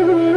Thank you.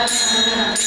Hare.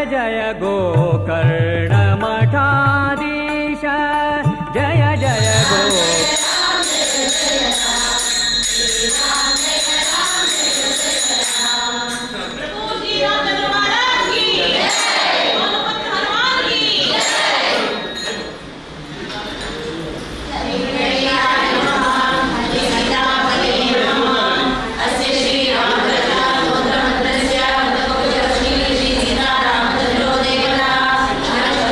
Jai Gokarna मठाधीश Jai Jai go. Thank you.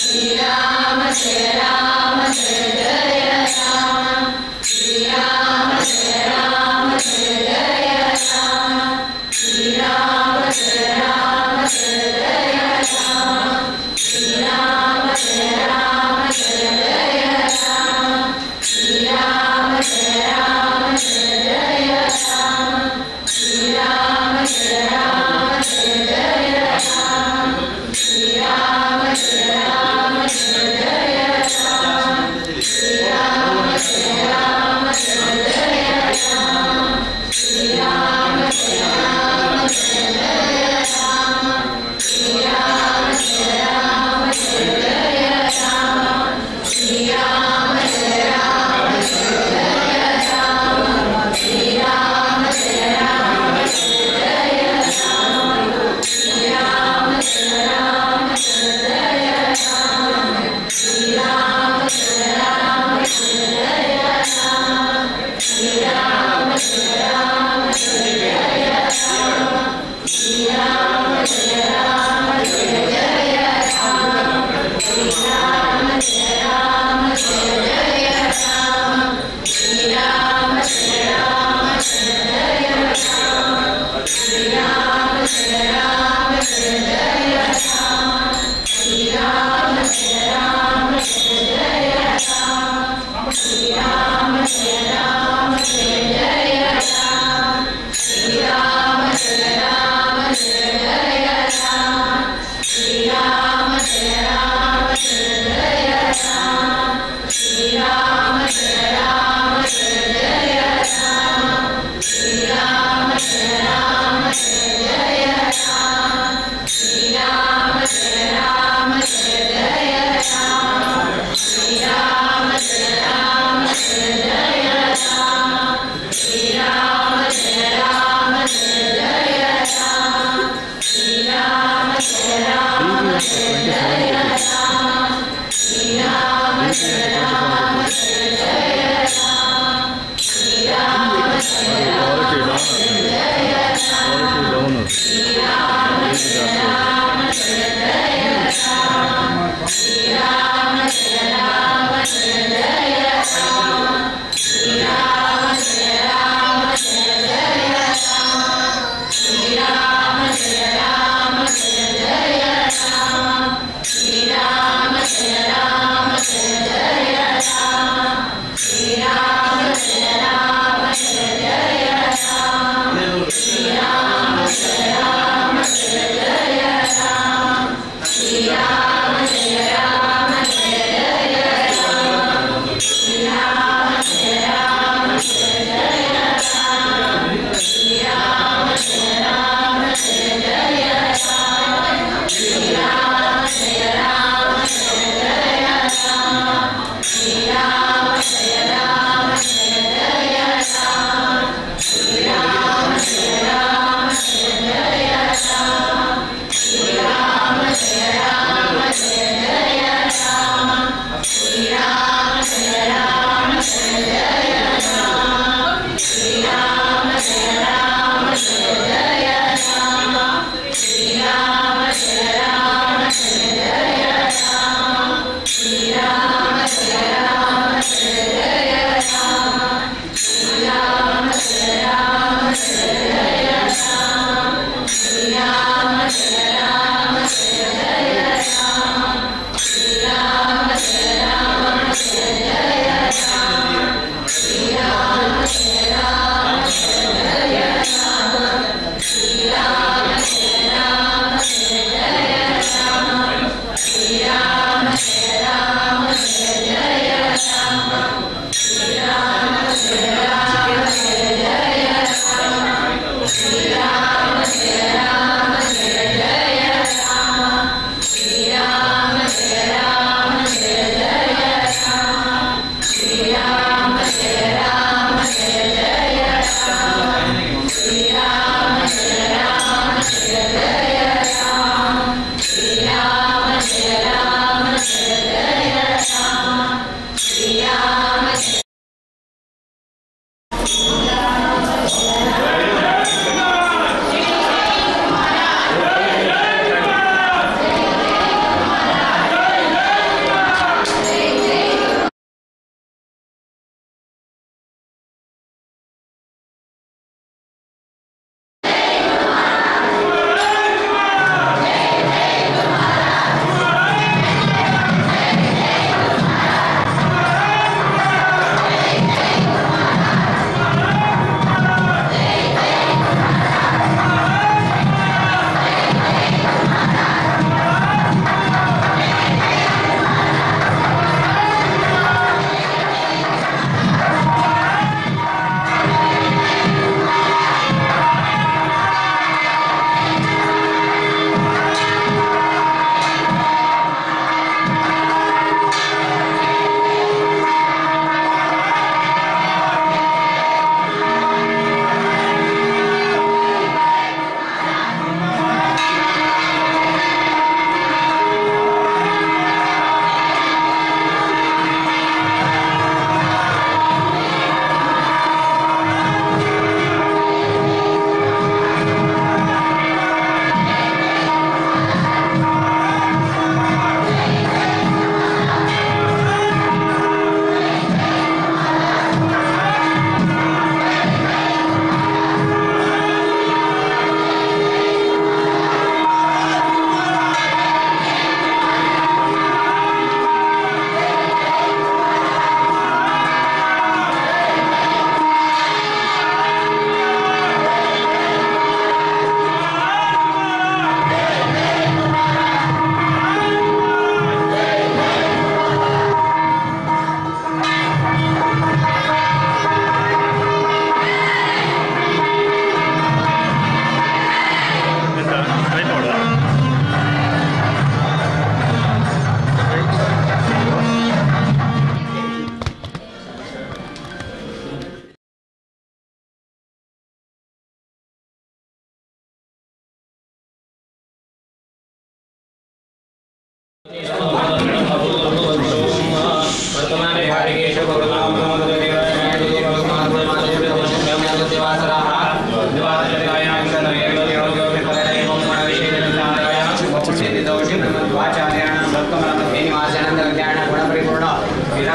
Shriram जय राम जय जय राम। श्रीराम जय राम जय जय राम। श्रीराम जय राम जय जय राम। श्रीराम जय राम जय जय राम। श्रीराम जय राम जय जय राम। श्रीराम जय राम जय जय राम। श्रीराम जय राम जय जय राम।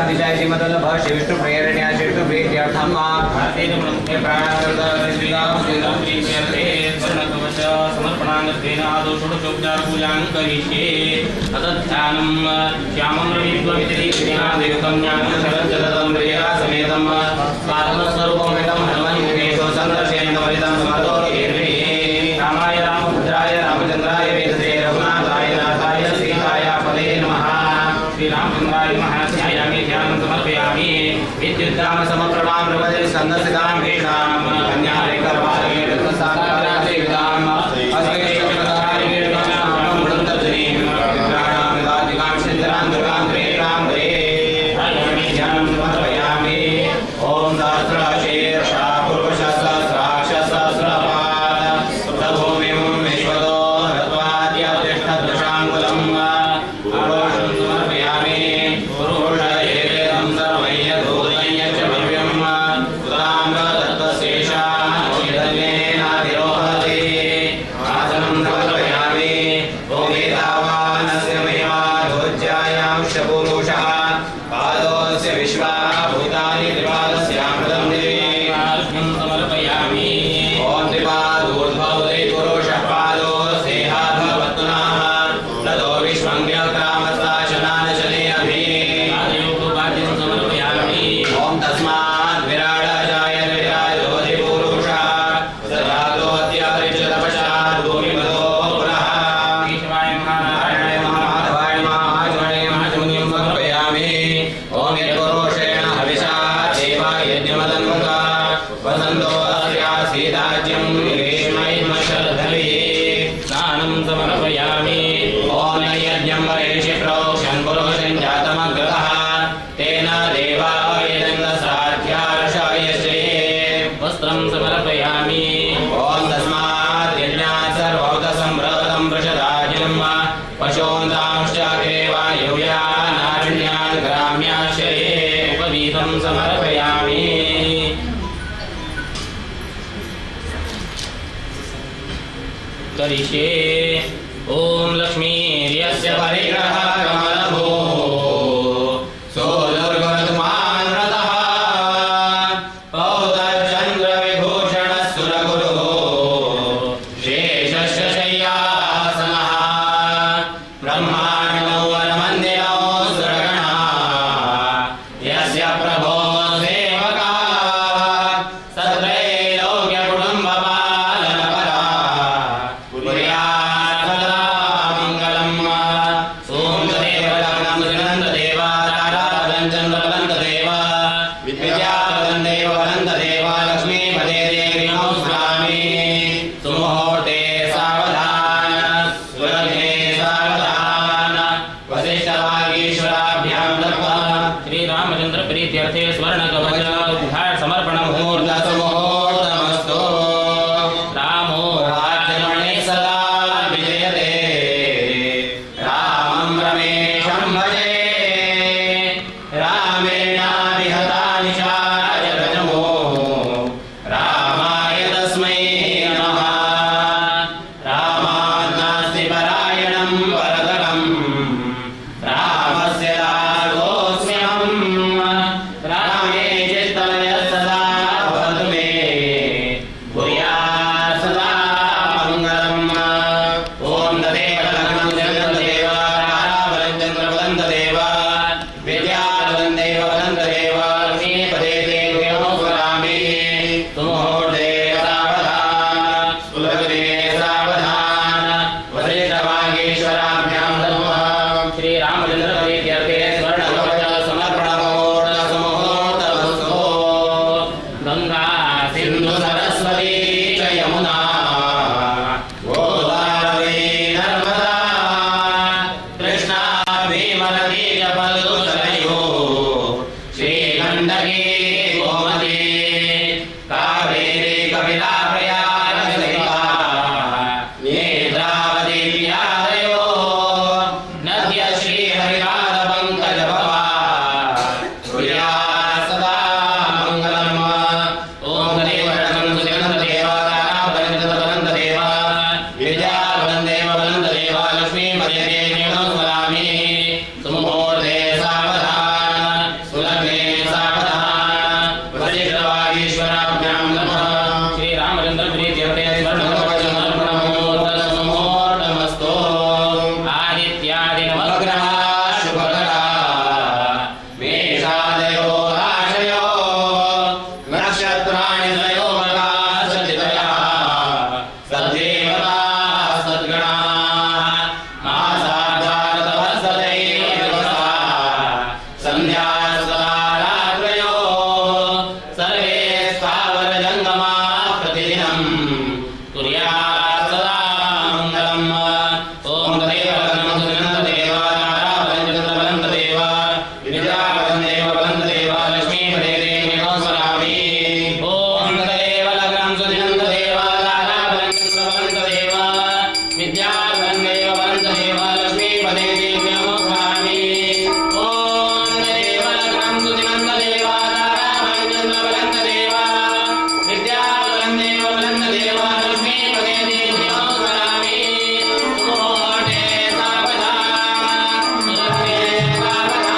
श्रीमद्वेदान्तिचार्य श्रीमद्वल्लभ श्री विष्णु प्रेरण्या श्री विष्णु प्रीत्यर्थं समर्पणांगत्वेन आदौ षोडशोपचार पूजां करिष्ये। अतध्यानं श्यामं रवित्वमिति ज्ञानदेवतं ज्ञानं शरज्जलदं प्रिया समेतं आत्मस्वरूपमिदं हनुमन्मुखेशो सन्दर्शयन्तमरितं समर्दोर्भिः। रामाय रामभद्राय रामचन्द्राय वेदसे रघुनाथाय नाथाय सीताय पदे नमः। श्रीरामचन्द्राय नमः। ध्यायामि ध्यानं समर्पयामि। विद्युद्धाम समप्रभां प्रभजसन्दसितां भीषां कन्यारेकरपालकेतसाकारासेवितां ध्यानं समर्पयामि। ॐ सहस्रशीर्षा पुरुषसहस्राक्षसहस्रपाद सभूमिं विश्वतो हत्वाद्यतिष्ठदशाङ्गुलं पुरुषं समर्पयामि। पुरुष एवेदं सर्वं यद्भूतं यच्च भव्यं उदाम्रदत्तशेषाधिरोहति। आसनं समर्पयामि। ॐ एतावानस्य महिमा ध्वजायां पुरुषः पादोऽस्य विश्वा भूतानि त्रिपादस्यामृतं दिवि समर्पयामि। ॐ त्रिपादूर्ध्वौदे पुरुषः पादो स्नेहाभवत्पुनः ततो विश्वं व्यक्रामस्ताशनानशने अभि समर्पयामि। ॐ तस्माद् विराडाजायत विराजोऽधिपुरुषः स जातोऽत्यरिचतपसा भूमिमतो पुनः। केशवाय नमः, नारायणाय नमः, माधवाय नमः, आचमणे नमः, चमुनिं समर्पयामि। ॐ यत्पुरुषेण हविषा देवा यज्ञमदन्वत वसन्तो अस्यासीदाज्यं ग्रीष्मैर्मशरधभिः। स्नानं समर्पयामि। ॐ यज्ञं वरेषि प्रोक्षन् पुरुषं जातमग्रतः तेन देवा यजन्त साध्यार्षायश्रे। वस्त्रं समर्पयामि। ॐ तस्मात् यज्ञात् सर्वौतसम्भृतं वृषदाज्यं पशून्तांश्चाग्रे वायुव्यानारण्यान् ग्राम्याश्रये। उपवीतं समर्पयामि। करिष्ये। ॐ लक्ष्मीर्यस्य परिग्रहः कमलभूः सोदुर्गरुत्मान् रथः पौतश्चन्द्रविभूषणः सुरगुरुः शेषस्य शय्यासनः ब्रह्माण्डौ वरमन्दिरौ सुरगणाः यस्य प्रभो सेवकाः सत्रैलोक्यकुटुम्बपालनपरा कुर्यात् सदा मङ्गलम्। सोमदेवलग्नदेव तारापदं चन्द्रवदन्तदेव विद्यापदं देव वदन्तदेव लक्ष्मीपदे देवी नमस्कामि। सुमुहूर्ते सावधान सुलग्ने सावधान वसिष्ठवागीश्वराभ्यां नमः। श्रीरामचन्द्र प्रीत्यर्थे स्वर्णकवच समर्पण मुहूर्त सुमुहूर्तमस्तु। रामो राजमणि सदा विजयते। रामं रमेशं भजे। रामेणाभिहता निशाचरजमो रामाय तस्मै नमः। रामात् नास्ति परायणं वरदरं रामस्य दासोऽस्म्यहम्। रामे चित्तमयः सदा भवतु मे भूयात् सदा मङ्गलम्। ॐ तदेव लग्नं जगन्देव ताराबलं चन्द्रबलं विद्याबलं देव बलं देव लक्ष्मीपदे देवी नमस्करामि। सुमुहूर्ते सावधान सुलग्ने सावधान वसिष्ठवागीश्वराभ्यां नमः। श्रीरामचन्द्र प्रीत्यर्थे स्वर्णकवच समर्पणमुहूर्त सुमुहूर्तमस्तु। गङ्गा सिन्धु सरस्वती च यमुना गोदावरी नर्मदा कृष्णा भीमनदी च फल्गुसरयू श्रीगण्डकी गोमती कावेरी कपिला प्रयागसहिता नेत्रावती व्याधयो नद्य श्रीहरिरा नवग्रहा शुभकरा मेषादयो राशयो नक्षत्राणि सयोगका सचितयः सदेवता सद्गणाः मासाद्वारतवसतैव दिवसाः सन्ध्या सदा रात्रयो सर्वे स्थावरजङ्गमाः प्रतिदिनं कुर्यात् सदा मङ्गलम्। ॐ तदेव लग्नं देव नारायणचन्द्रबलं देव विद्याबलं देव बलं देव लक्ष्मीपदे देवी नमस्मरामि। ॐ तदेव लग्नं सुदिनं देव नारायणचन्द्रबलं देव विद्याबलं देव बलं देव लक्ष्मीपदे देवी नमस्मरामि। ॐ तदेव लग्नं सुदिनं देव नारायणचन्द्रबलं देव विद्याबलं देव बलं देव लक्ष्मीपदे देवी नमस्मरामि। सुमुहूर्ते सावधान सुलभे सावधान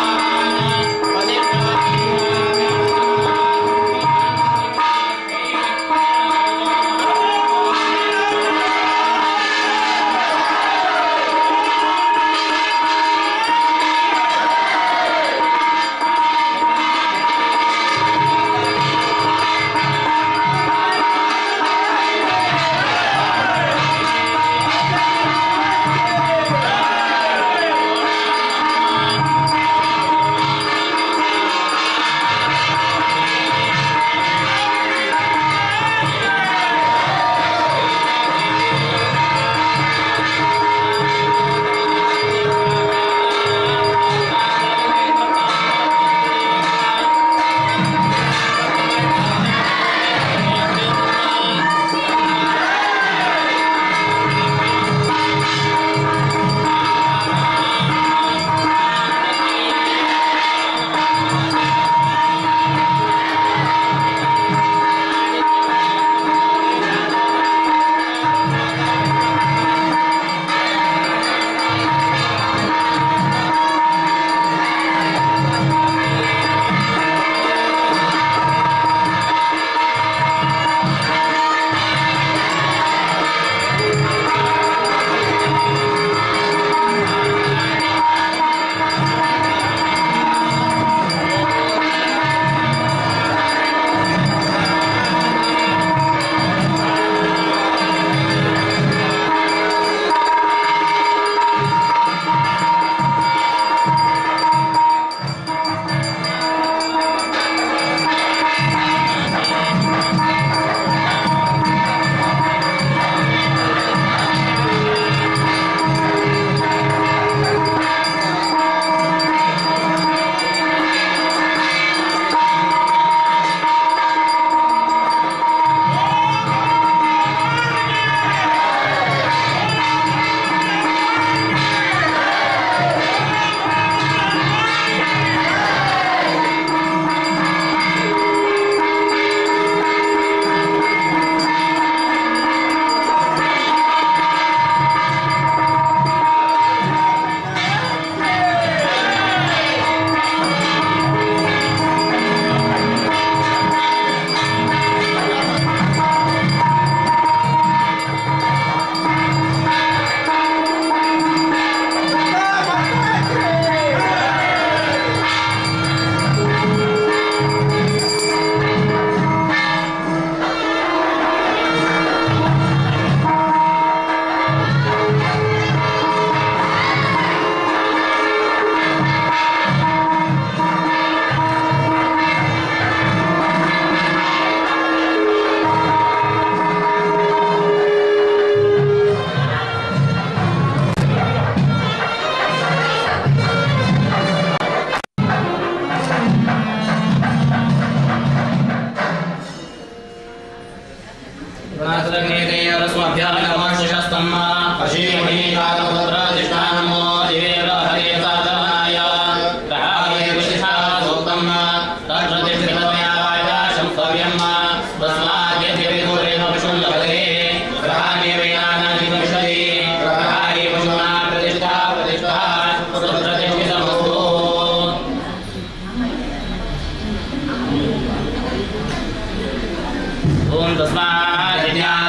ॐ तस्मात्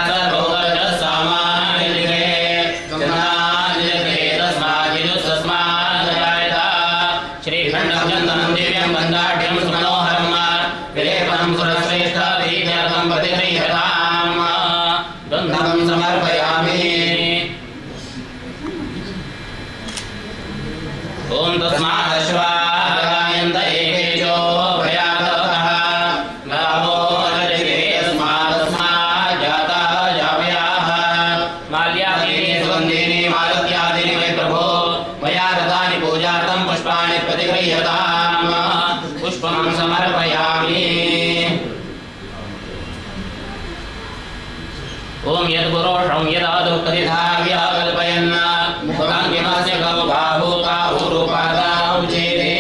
सर्वोगर्जः सामान्यलिङ्गे चन्द्रादिजते तस्मादिजु तस्मात् गन्धाढ्यं गन्धाढ्यं सुमनोहरं विलेपनं सुरश्रेष्ठ प्रीत्यर्थं प्रतिगृह्यताम्। गन्धं समर्पयामि। ॐ तस्मादश्वागायन्त एकेजो भयातः गावो रजिरे यस्मादस्मात् जाताः जावयाः। माल्यादीनि सुगन्धीनि मालत्यादीनि वै प्रभो मया ददानि पूजार्थं पुष्पाणि प्रतिगृह्यताम्। पुष्पं समर्पयामि। ॐ यद्गुरोषं यदादौ कथिताव्यः कल्पयन् मुखाङ्गिमस्य गौ बाहु बाहुरूपादाौ चेते।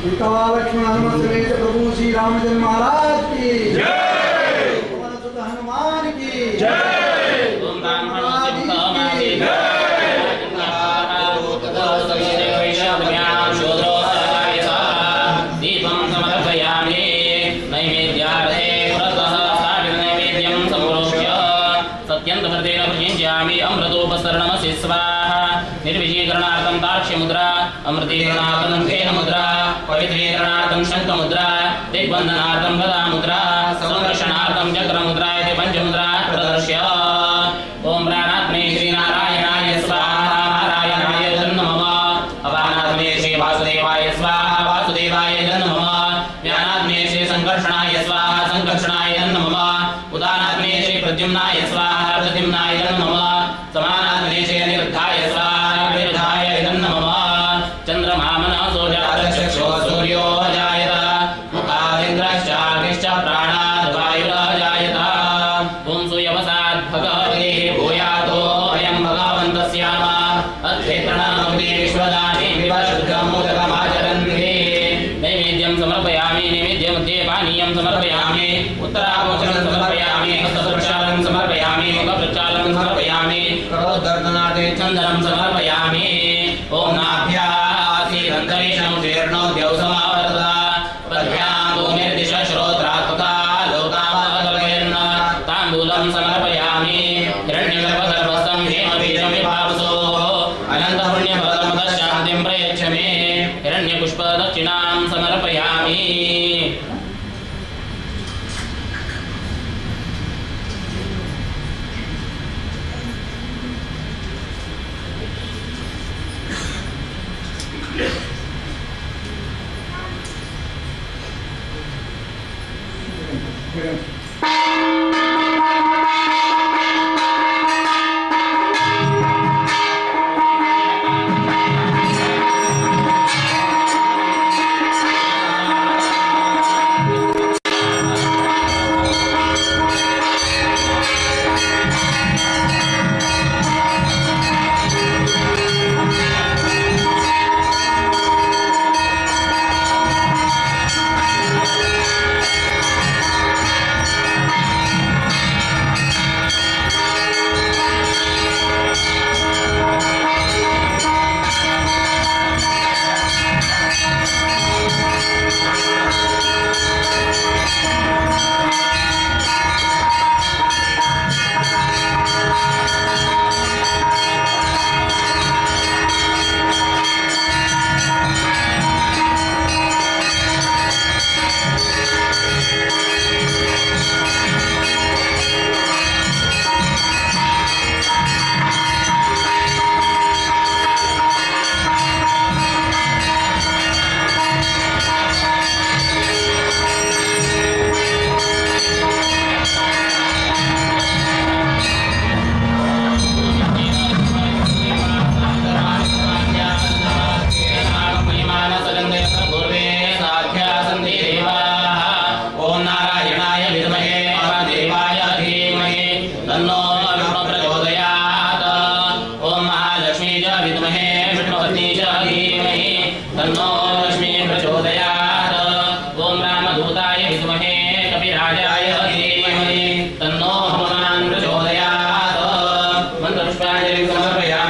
सीता लक्ष्मण हनुमत समेत प्रभु श्री रामचंद्र महाराज की जय। पवन सुत हनुमान की जय। ओम ब्राह्मणस्य जय। दीपं समर्पयामि। नैवेद्यार्थे पुरतः नैवेद्यं सम्प्रोक्ष्य सत्यन्तव्रतेन प्रचिन्त्यामि। अमृतोपसरणमसि स्वाहा। निर्विजीकरणार्थं तार्क्ष्यमुद्रा, अमृतीकरणार्थं मुद्रा, पवित्रीकरणार्थं शङ्खमुद्रा, दिग्बन्धनार्थं गदामुद्रा, संरक्षणार्थं चक्रमुद्रा इति पञ्चमुद्रा प्रदर्श्य। ॐ प्राणात्मे श्रीनारायणाय स्वाहा। नारायणाय नमः। अपानात्मे श्री वासुदेवाय स्वाहा। वासुदेवाय नमः। ज्ञानात्मे श्री संकर्षणाय स्वाहा। संकर्षणाय नमः। उदानात्मे श्री प्रद्युम्नाय स्वाहा। प्रद्युम्नाय नमः। समानात्मे श्री अनिरुद्धाय स्वाहा। अनिरुद्धाय नमः। चन्द्रमामनसो जातचक्षुः सूर्यो जायत मुखादिन्द्रश्चाग्निश्च प्राणाद् वायुराजायत। ॐ सुयवसाद् भगवते भूयातो अयं भगवन्तस्याम अध्येतृणामुदे विश्वदाने विवशुद्धमोदकमाचरन्ति। नैवेद्यं समर्पयामि। नैवेद्यमध्ये पानीयं समर्पयामि। उत्तराभूषणं समर्पयामि। हस्तप्रक्षालनं समर्पयामि। मुखप्रक्षालनं समर्पयामि। करोद्वर्धनार्थे चन्दनं समर्पयामि। ॐ नाभ्यासीदन्तरिक्षं जीर्णो द्यौ समावर्तत पद्भ्यां भूमिर्दिश श्रोत्रात्मका लोकामकल्पयन्। ताम्बूलं समर्पयामि। हिरण्यगर्भगर्भस्थं हेमबीजं विभावसोः अनन्तपुण्यफलमतः शान्तिं प्रयच्छ मे। हिरण्यपुष्पदक्षिणां समर्पयामि। धीमहि तन्नो हनुमान् प्रचोदयात्। मन्त्रपुष्पाञ्जलिं समर्पयामि।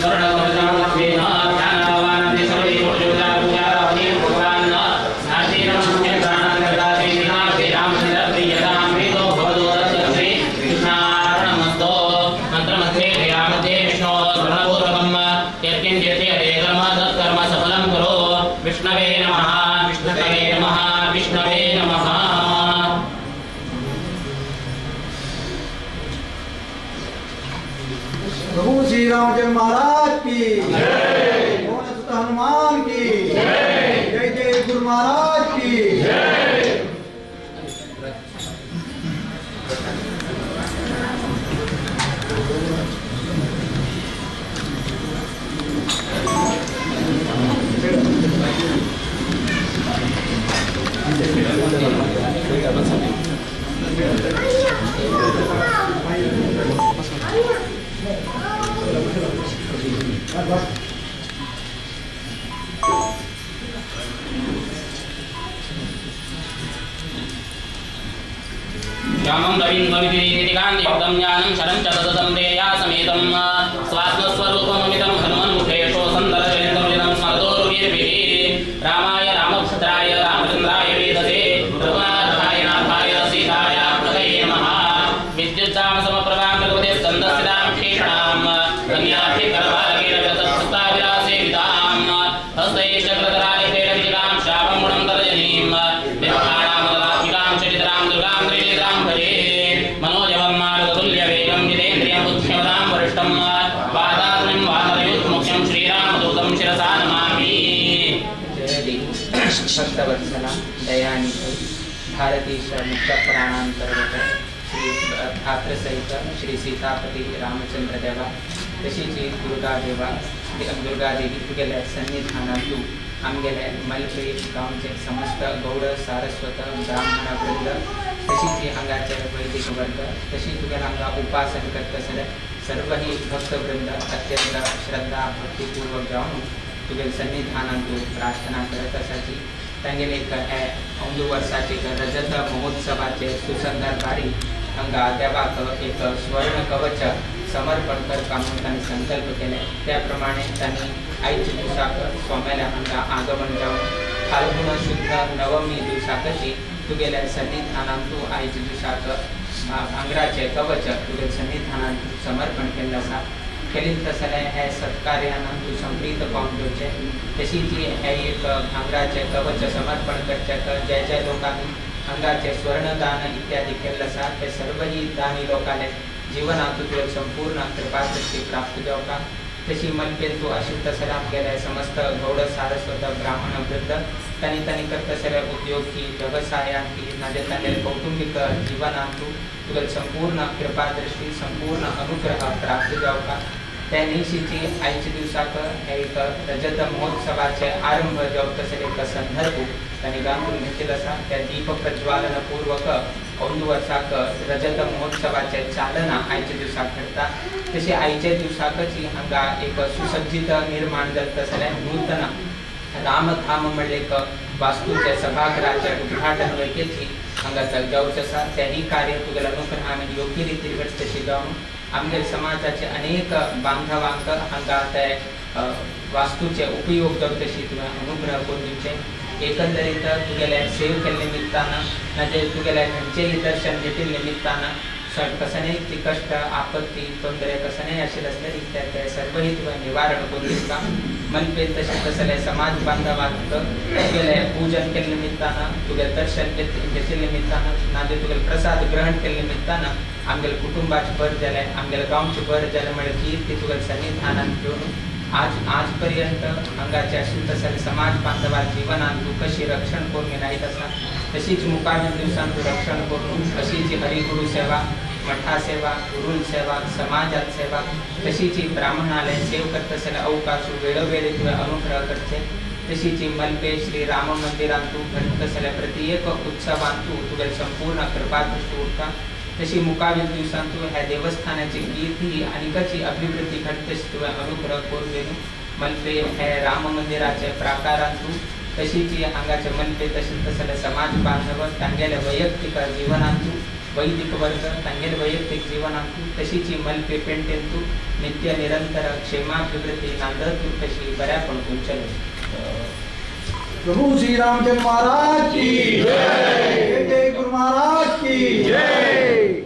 स्वर्णकवचत्वेन विष्णवे नमः विष्णवे नमः विष्णवे नमः। प्रभु श्री रामचंद्र महाराज की जय, पवन सुत हनुमान की जय, जय जय गुरु महाराज की जय। रामं रवीन्द्रविधिकान्तियुक्तं ज्ञानं शरं च ददतं प्रेया समेतं स्वात्मस्वरूपममितं हनुमन्मुखेषु सन्दरचरितमिदं स्मरतोरुवीर्भिः। रामाय रामभद्राय रामचन्द्राय वेदसे रघुनाथाय नाथाय सीताय पतये नमः। विद्युत्तां समप्रभां रघुपते स्कन्दस्थितां भीषणां कन्याभिकरबालकेन विरतत्सुताभिलासेवितां हस्तैश्चक्रधरालिखेन विजितां शापं गुणं तर्जनीं बिभ्राणामदलात्मिकां चरित्रां दुर्गां त्रिनेत्रां भजे। मनोजवं मारुततुल्यवेगं जितेन्द्रियं बुद्धिमतां वरिष्ठं वातात्मिं वानरयूथमुख्यं श्रीरामदूतं शिरसा नमामि। भक्तवत्सला दयानिधि भारतीश मुक्तप्राणांतर्गत श्री भ्रातृसहित श्री सीतापती रामचंद्र देवा तशीच दुर्गादेवा दुर्गादेवी तुगेले सन्निधानांतु आमगेले मलपे गांवचे समस्त गौड सारस्वत ब्राह्मण वृंद तशीच हांगाचे वैदिक वर्ग तशी तुगेले हांगा उपासन करतसले सर्वही भक्तवृंद अत्यंत श्रद्धा भक्तिपूर्वक जावन तुगेले सन्निधानांतु प्रार्थना करत आसाची। तांगेले एक हे अंदू वर्साचे एक रजत महोत्सवाचे सुसंदर्भारी हांगा देवाक एक स्वर्ण कवच समर्पण करपा म्हणून तांणी संकल्प केले। त्या प्रमाणे तांणी आयच्या दिवसाक स्वाम्याल्या हांगा आगमन जावन फाल्गुन शुद्ध नवमी दिवसाकशी तुगेल्या सन्निधानांतु आयच्या दिवसाक भांगराचे कवच तुगेल्या सन्निधानांतु समर्पण केल्लें आसा। केलीत तसलें हे सत्कार्यान तूं संप्रीत पावन घेवचें तशीच हे एक भांगराचें कवच समर्पण करच्याक ज्या ज्या लोकांनी हांगाचें स्वर्णदान इत्यादी केल्लें आसा ते सर्वही दानी लोकांले जिवनांत तुवें संपूर्ण कृपादृष्टी प्राप्त जावपाक। तशी मलपेन तूं आशिल्लें तसलें आमगेले समस्त गौड सारस्वत ब्राह्मण वृंद तांणी तांणी करतसले उद्योग की वेवसायांत की नाजाल्यार तांगेले कौटुंबीक जिवनांत तुगेले संपूर्ण कृपादृष्टी संपूर्ण अनुग्रह प्राप्त जावपाक। त्या निशीची आयच्या दिवसाक हे एक रजत महोत्सवाचे आरंभ जावप तसले एक संदर्भ तांणी गांधून घेतलेलो आसा। त्या दीप प्रज्वालनपूर्वक अंदू वर्साक रजत महोत्सवाचे चालना आयच्या दिवसाक घडटा। तशी आयच्या दिवसाकच हांगा एक सुसज्जित निर्माण जाता तसलें नूतन रामधाम म्हणलें एक वास्तूचे सभाघराचे उद्घाटन वैकेची हांगा जावचें आसा। तेही कार्य तुगेल्या अनुग्रहान योग्य रितीन घडचें जावन आमगेले समाजाचे अनेक बांधवांक हांगा ते वास्तूचे उपयोग जावचे तशी तुवें अनुग्रह करून दिवचे। एकंदरीत तुगेले सेव केल्ले निमित्तान नाजाल्यार तुगेले खंयचेय दर्शन घेतिल्ले निमित्तान कसलेय कश्ट आपत्ती तोंदरे कसलेय आशिल्ले आसल्यार ते सर्वही तुवें निवारण करून दिता। मनपेन तशें तसले समाज बांधवांक तुगेले पूजन केल्ले निमित्तान तुगेले दर्शन घेतिल्ले निमित्तान नाजाल्यार तुगेले प्रसाद ग्रहण केल्ले निमित्तान आमगेले कुटुंबाचें बरें जालें आमगेले गांवचें बरें जालें म्हळ्यार कीर्ती तुगेले सन्निधानान घेवन आज आज पर्यंत हांगाचे आशिल्ले तसले समाज बांधवा जिवनांत तूं कशी रक्षण करून घेनायत आसा तशीच मुखावेल्या दिवसांत तूं रक्षण करून अशीच हरिगुरु सेवा मठा सेवा गुरुल सेवा समाजात सेवा तशीच ब्राह्मणाले सेव करतसले अवकाश वेळोवेळी तुवें अनुग्रह करचे। तशीच मलपे श्री राम मंदिरांतु घडतसले प्रत्येक उत्सवांतु तुगेले संपूर्ण कृपादृष्टी उरता। तशी मुखावेल्या दिवसांतु ह्या देवस्थानाची कीर्ती आनीकची अभिवृद्धी घडतशी तुवें अनुग्रह करून घेवन मलपे हे राम मंदिराचे प्राकारांतु तशीच हांगाचे मलपे तशें तसले समाज बांधव तांगेले वैयक्तीक जिवनांतु वैदिक वर्ग तांगेले वैयक्तीक जीवनांतु तशीच मल्पे पेंटेंतु नित्य निरंतर क्षेमाभिवृद्धी नांदतु तशी बऱ्यापण चलो। प्रभु श्री रामचंद्र महाराज की जय, जय गुरु महाराज की जय।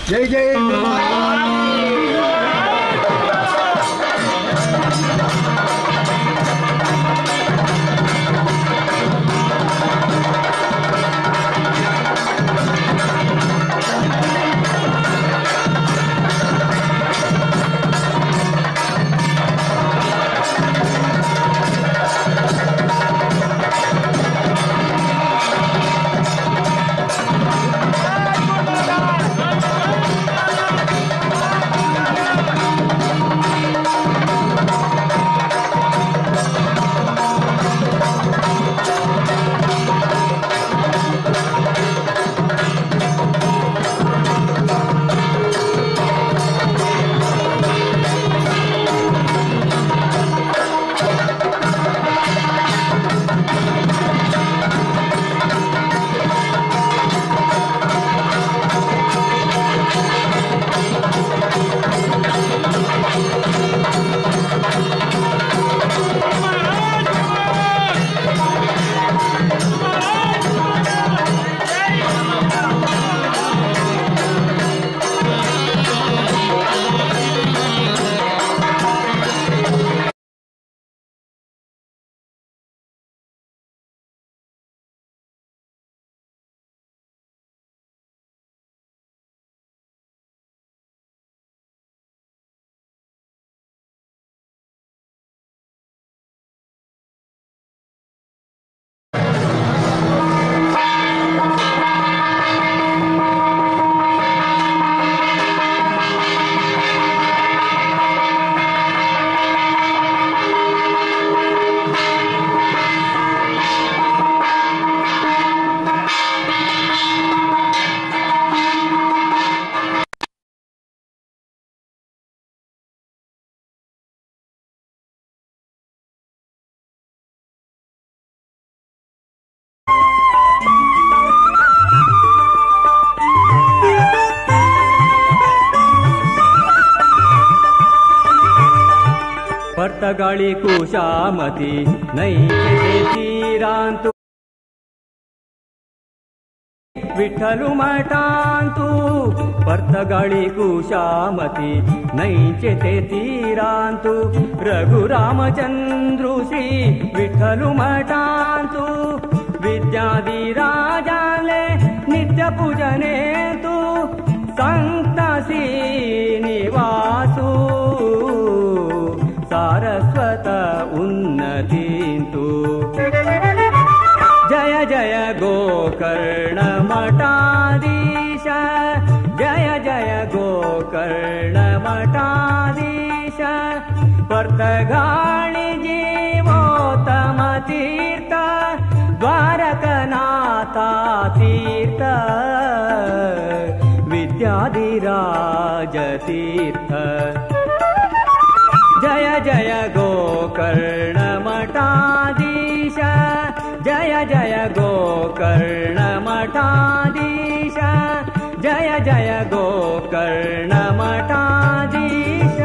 जय जय पर्तगाळी कुशामती नैचे तीरांतु विठ्ठलु मठांतु पर्तगाळी कुशामती नैचे ते तीरांतु रघुरामचंद्रु श्री विठ्ठलु मठांतु विद्याधिराजाले नित्य पूजनेतु संत श्रीनिवासु सारस्वत उन्नतींतु। जय जय गोकर्ण मठाधीश जय जय गोकर्ण मठाधीश पर्तगाळी जीवोत्तम तीर्थ द्वारकनाथा तीर्थ विद्याधिराज तीर्थ। जय जय गोकर्ण मठाधीश जय जय गोकर्ण मठाधीश जय जय गोकर्ण मठाधीश।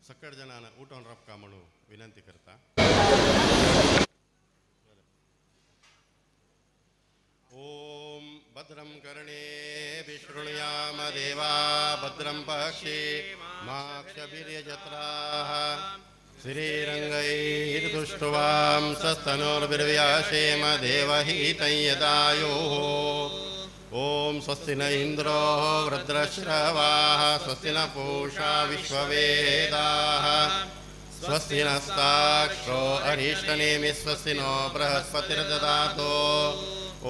सकळ जणांना उठून रपका म्हणून विनंती करता। ओम भद्रं कर्णे विशृणुयाम देवा भद्रं पश्येम माक्षभिर्यजत्राः श्रीरङ्गैर्दुष्टुवां सस्तनोर्भिर्व्यासेम देवहितं यदायुः। ॐ स्वस्ति न इन्द्रो वृद्धश्रवाः स्वस्ति न पूषा विश्ववेदाः स्वस्ति नस्ताक्षो अरिष्टनेमि स्वस्ति नो बृहस्पतिर्ददातु। ॐ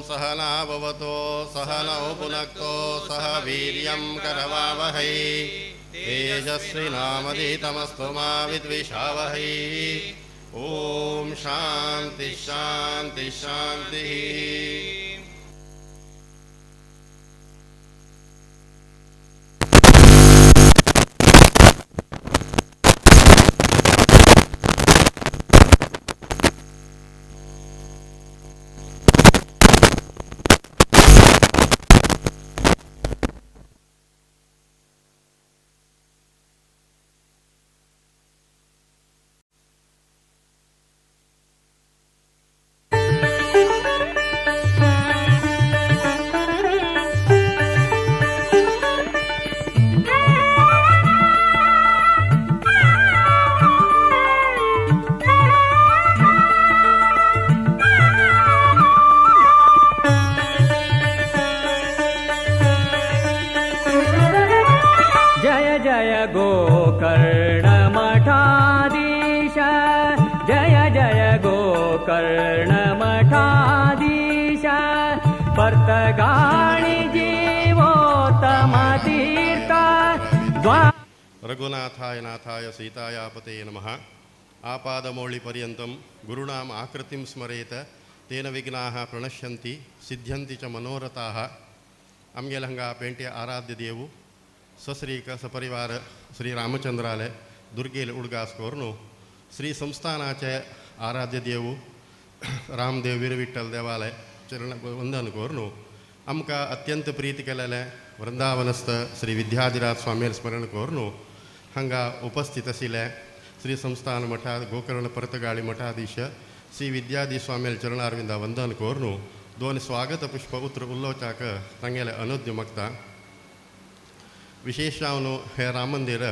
सहना भवतु सहनौ भुनक्तु सह वीर्यं करवावहै तेजस्विनामधीतमस्तु मा विद्विषावहै। ॐ शान्ति शान्ति शान्तिः। गोकर्णमठाधीश पर्तगाणि जीवोत्तम तीर्थ। रघुनाथाय नाथाय सीताया पते नमः। आपादमौलिपर्यन्तं गुरूणाम् आकृतिं स्मरेत तेन विघ्नाः प्रणश्यन्ति सिद्ध्यन्ति च मनोरथाः। आमगेले हांगा पेंटे आराध्य देवू सश्रीक सपरिवार श्री रामचंद्राले दुर्गेल उडगास करून श्री संस्थानाचे आराध्य देवू रामदेव वीरविठ्ठल देवालय चरण वंदन करून आमकां अत्यंत प्रीती केलेलें वृंदावनस्थ श्री विद्याधिराज स्वामील स्मरण करून हांगा उपस्थित आशिल्ले श्री संस्थान मठा गोकर्ण पर्तगाळी मठाधीश श्री विद्याधीश स्वामील चरणारविंदा वंदन करून दोन स्वागत पुष्प उत्र उलोवच्याक तांगेले अनुज्ञ मागता। विशेष जावन हें राम मंदिर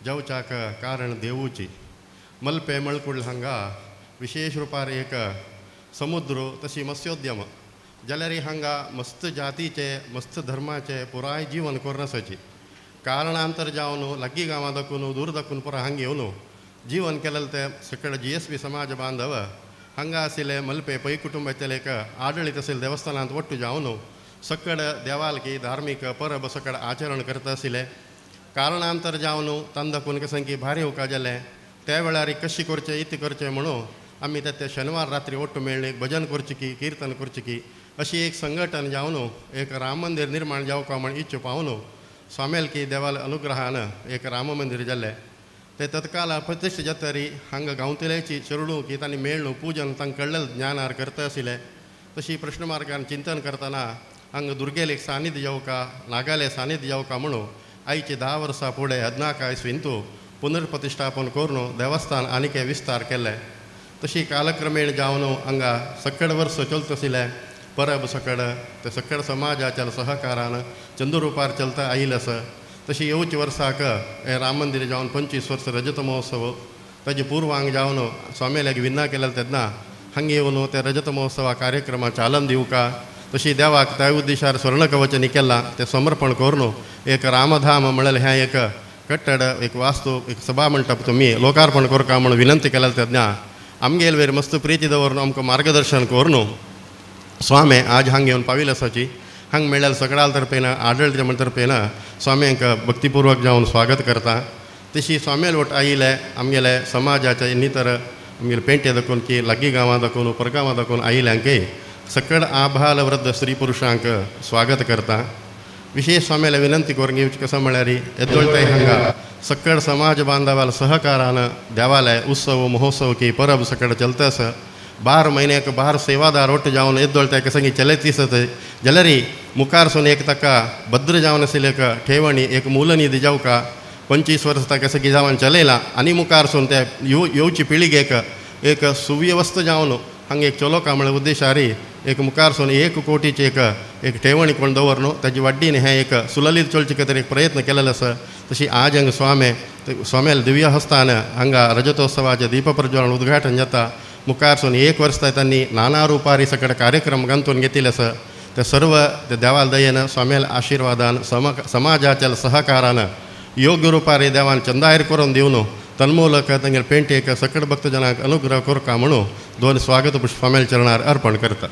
जावच्याक कारण देवूची मल्पे मळकुडल हांगा विशेष रुपार एक समुद्र तशी मत्स्योद्यम जाल्यार हांगा मस्त जातीचे मस्त धर्माचे पुराय जीवन करून आसाची कारणांतर जावन लागीं गांवां दाखून दूर दाखून पुराय हांगा येवन जीवन केलेलें ते सकळ GSB समाज बांधव हांगा आशिल्ले मल्पे पै कुटुंबाचें एक आडळीत आशिल्ले देवस्थानांत वट्टू जावन सकळ देवालकी धार्मीक परब सकळ आचरण करता आशिल्ले कारणांतर जावन तांकां दाखून कशें की भारी उका जालें त्या वेळार कशी करचें इतलें करचें म्हणून आमी ते शनिवार रात्री ಒಟ್ಟು मेळ्ळी भजन करची की कीर्तन करची की अशी एक संघटन जावन एक राम मंदिर निर्माण जावका म्हण इच्छा पावन स्वामेलकी देवाल अनुग्रहान एक राम मंदिर जालें ते तत्काल प्रतिश्ठ जातरी हांगा गांवतल्याची चरडू की तांणी मेळ्ळू पूजन तांकां कळ्ळें ज्ञानार करता आशिल्लें तशी प्रश्न मार्गान चिंतन करतना हांगा दुर्गेल एक सानिध्य जावका नागाले सानिध्य जावका म्हणून आयची 10 वर्सां फुडें 14 इस्वींतू पुनर्प्रतिष्ठापन करून देवस्थान आनीक विस्तार केलें। तशी कालक्रमेण जावन हांगा सकड वर्स चलत आशिल्लें परब सकड ते सकड समाजाच्या सहकारान चंद्रुपार चलता आयिल्लें आसा। तशी येवचे वर्साक हें राम मंदिर जावन 25 वर्स रजत महोत्सव ताजे पूर्वांग जावन स्वामील्याक विन्ना केलें तेन्ना हांगा येवन ते रजत महोत्सवा कार्यक्रमा चालन दिवका तशी देवाक त्या उद्देशार स्वर्णकवचनी केलां तें समर्पण करून एक रामधाम म्हणलें हें एक कट्टड एक वास्तू एक सभा मंडप तुमी लोकार्पण करका म्हणून विनंती केल्या तेन्ना आमगेल वेर मस्त प्रिती दवरून आमकां मार्गदर्शन करून स्वामी आज हांगा येवन पाविल्ले आसाची हांगा मेळ्ळ्यार सगळ्या तर्फेन आडळच्या म्हण तर्फेन स्वाम्यांक भक्तिपूर्वक जावन स्वागत करता। तशी स्वाम्याल वट आयिल्ले आमगेले समाजाचे इतर आमगेले पेंटे दाखोवन की लागीं गांवां दाखोवन परगांवां दाखोवन आयिल्ल्यांकय सकळ आभाल वृद्ध स्त्री पुरुषांक स्वागत करता। विशेष स्वाम्याला विनंती करून घेवची कसं म्हळ्यार येदोळताय हांगा सकळ समाज बांधवाल सहकारान देवालय उत्सव महोत्सव की परब सकळ चलता आसा। 12 म्हयन्याक 12 सेवादार ಒಟ್ಟು जावन येदोळताय कसंगी चलयत दिसत जाल्यार मुखार सून एक ताका भद्र जावन आशिल्लें एक ठेवणी एक मूलनिधी जावका 25 वर्स ताका कसंगी जावन चलयला आनी मुखार सून त्या येवची पिळगेक एक सुव्यवस्थ जावन हांगा एक चलोका म्हळ्या उद्देशारी एक मुखार सून 1 कोटीची एक एक ठेवणी कोण दवर न्हू ताजी वाड्डीन हें एक सुललीत चलचे खातीर एक प्रयत्न केलेलो आसा। तशी आज हांगा स्वामे स्वाम्याल दिव्य हस्तान हांगा रजतोत्सवाचें दीप प्रज्वलन उद्घाटन जाता. मुखार सून एक वर्स तांणी नाना रुपारी सकट कार्यक्रम गंतून घेतिल्ले आसा. ते सर्व ते देवाल दयेन स्वाम्याल आशिर्वादान समाजाच्या सहकारान योग्य रुपारी देवान चंदायर करून दिवन तन्मूलक तांगेले पेंटेक सकट भक्तजनांक अनुग्रह करका म्हणून दोन स्वागत पुष्प स्वाम्याल चरणार अर्पण करता.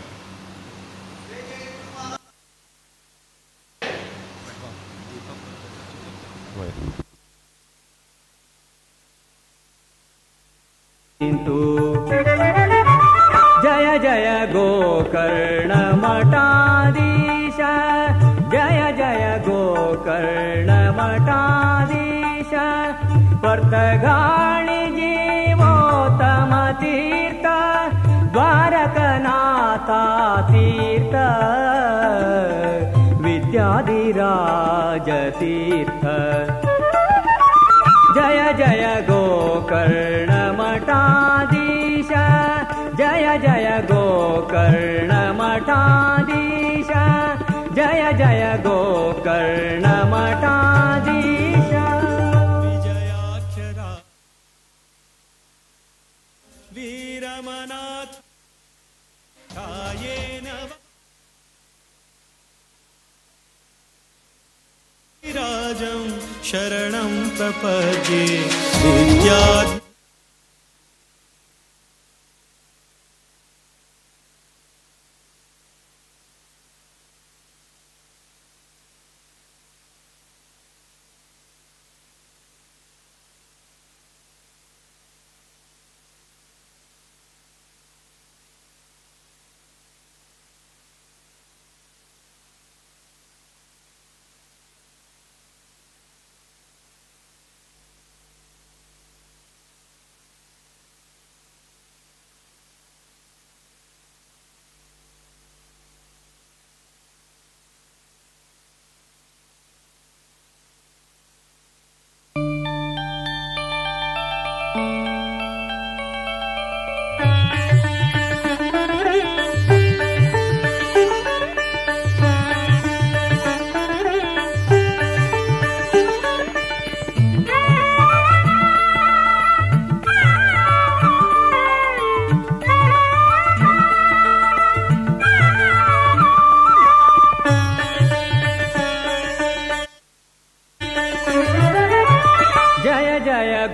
जय जय गोकर्ण मठाधीश, जय जय गोकर्ण मठाधीश, पर्तगाळि जीवोत्तम तीर्थ, द्वारकनाथा तीर्थ, विद्याधिराज तीर्थ. जय जय गोकर्ण मठाधीश, जय जय गोकर्ण मठाधीश, जय जय गोकर्ण मठाधीश. विजयाक्षरा वीरमनाथ कायेन राजं शरणं प्रपद्ये विद्या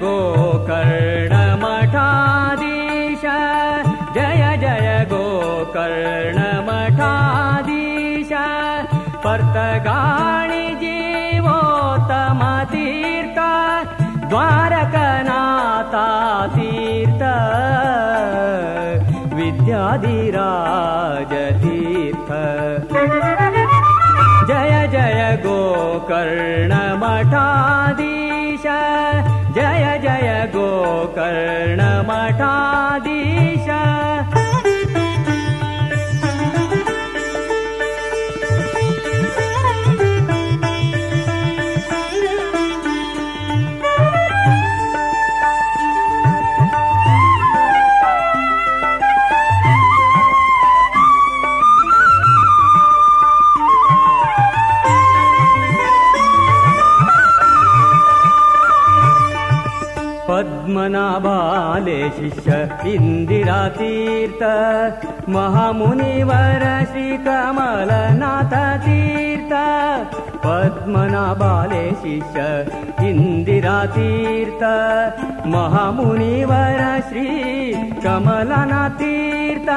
गोकर्ण मठाधीश, जय जय गोकर्ण मठाधीश, पर्तगाळि जीवोत्तम तीर्थ, द्वारकनाथा तीर्थ, विद्याधिराज तीर्थ. जय जय गोकर्ण मठाधीश, जय जय गोकर्ण मठाधीश. पद्मनाभाले शिष्य इंदिरा तीर्थ, महामुनिवर श्री कमलनाथ तीर्थ, पद्मनाभाले शिष्य इंदिरा तीर्थ, महामुनिवर श्री कमलनाथ तीर्थ,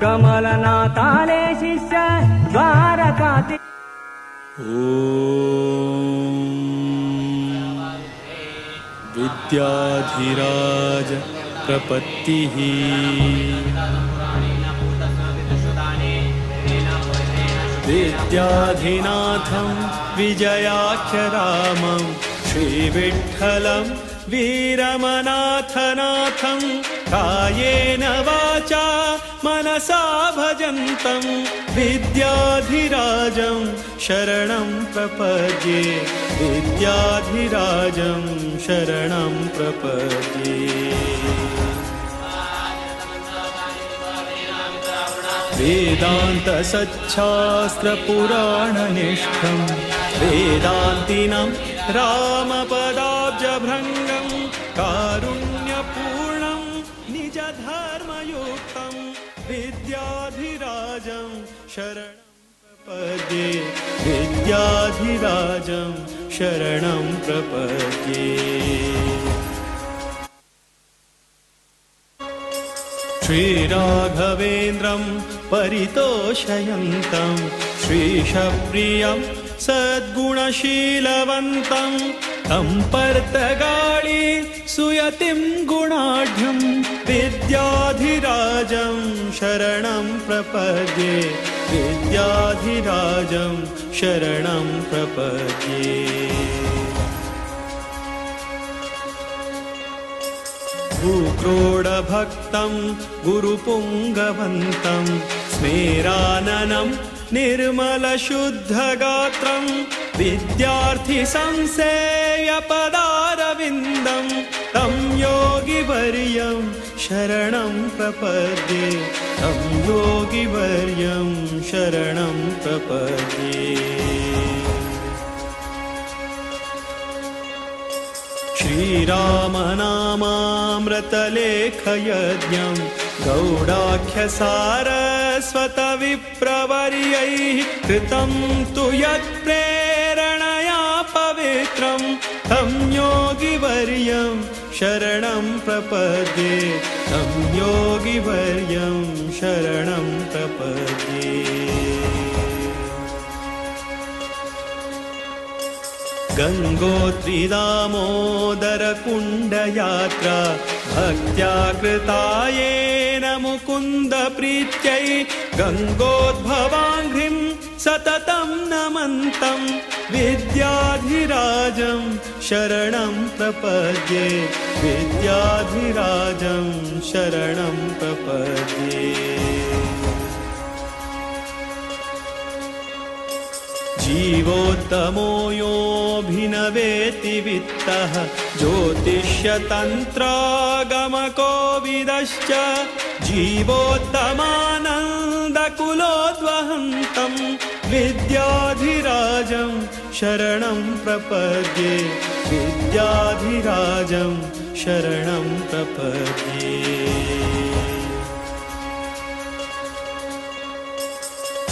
कमलनाथाले शिष्य द्वारका तीर्थ. विद्याधिराज प्रपत्तिः विद्याधिनाथं विजयाख्यरामं श्रीविठ्ठलं वीरमनाथनाथं कायेन वाचा मनसा भजन्तं विद्याधिराजं शरणं प्रपद्ये, विद्याधिराजं शरणं प्रपद्ये. वेदान्तसच्छास्त्रपुराणनिष्ठं वेदान्तिनं रामपदाब्जभृङ्गं कारुण्यपूर्णं निजधर्मयुक्तं विद्याधिराजं शरणं प्रपद्ये विद्याधिराजं शरणं प्रपद्ये। श्रीराघवेन्द्रं परितोषयन्तं श्रीशप्रियं सद्गुणशीलवन्तं तं पर्तगाळी सुयतिं गुणाढ्यं विद्याधिराजं शरणं प्रपद्ये विद्याधिराजं शरणं प्रपद्ये। भूक्रोडभक्तं गुरुपुङ्गवन्तं स्मेराननं निर्मलशुद्धगात्रं विद्यार्थिसंसेव्यपदारविन्दं तं योगिवर्यं शरणं प्रपद्ये तं योगिवर्यं शरणं प्रपद्ये। श्रीरामनामामृतलेखयज्ञं गौडाख्यसारस्वतविप्रवर्यैः कृतं तु यत्प्रेरणया पवित्रं तं योगिवर्यं शरणं प्रपद्ये तं योगिवर्यं शरणं प्रपद्ये। गंगोत्री दामोदर कुण्डयात्रा भक्त्या कृता येन मुकुन्द प्रीत्यै गंगोद्भवाङ्घ्रिं सततं नमन्तं विद्याधिराजं शरणं प्रपद्ये विद्याधिराजं शरणं प्रपद्ये। जीवोत्तमो योऽभिनवेति वित्तः ज्योतिष्यतन्त्रागमकोविदश्च जीवोत्तमानन्दकुलोद्वहन्तं विद्याधिराजं शरणं प्रपद्ये विद्याधिराजं शरणं प्रपद्ये।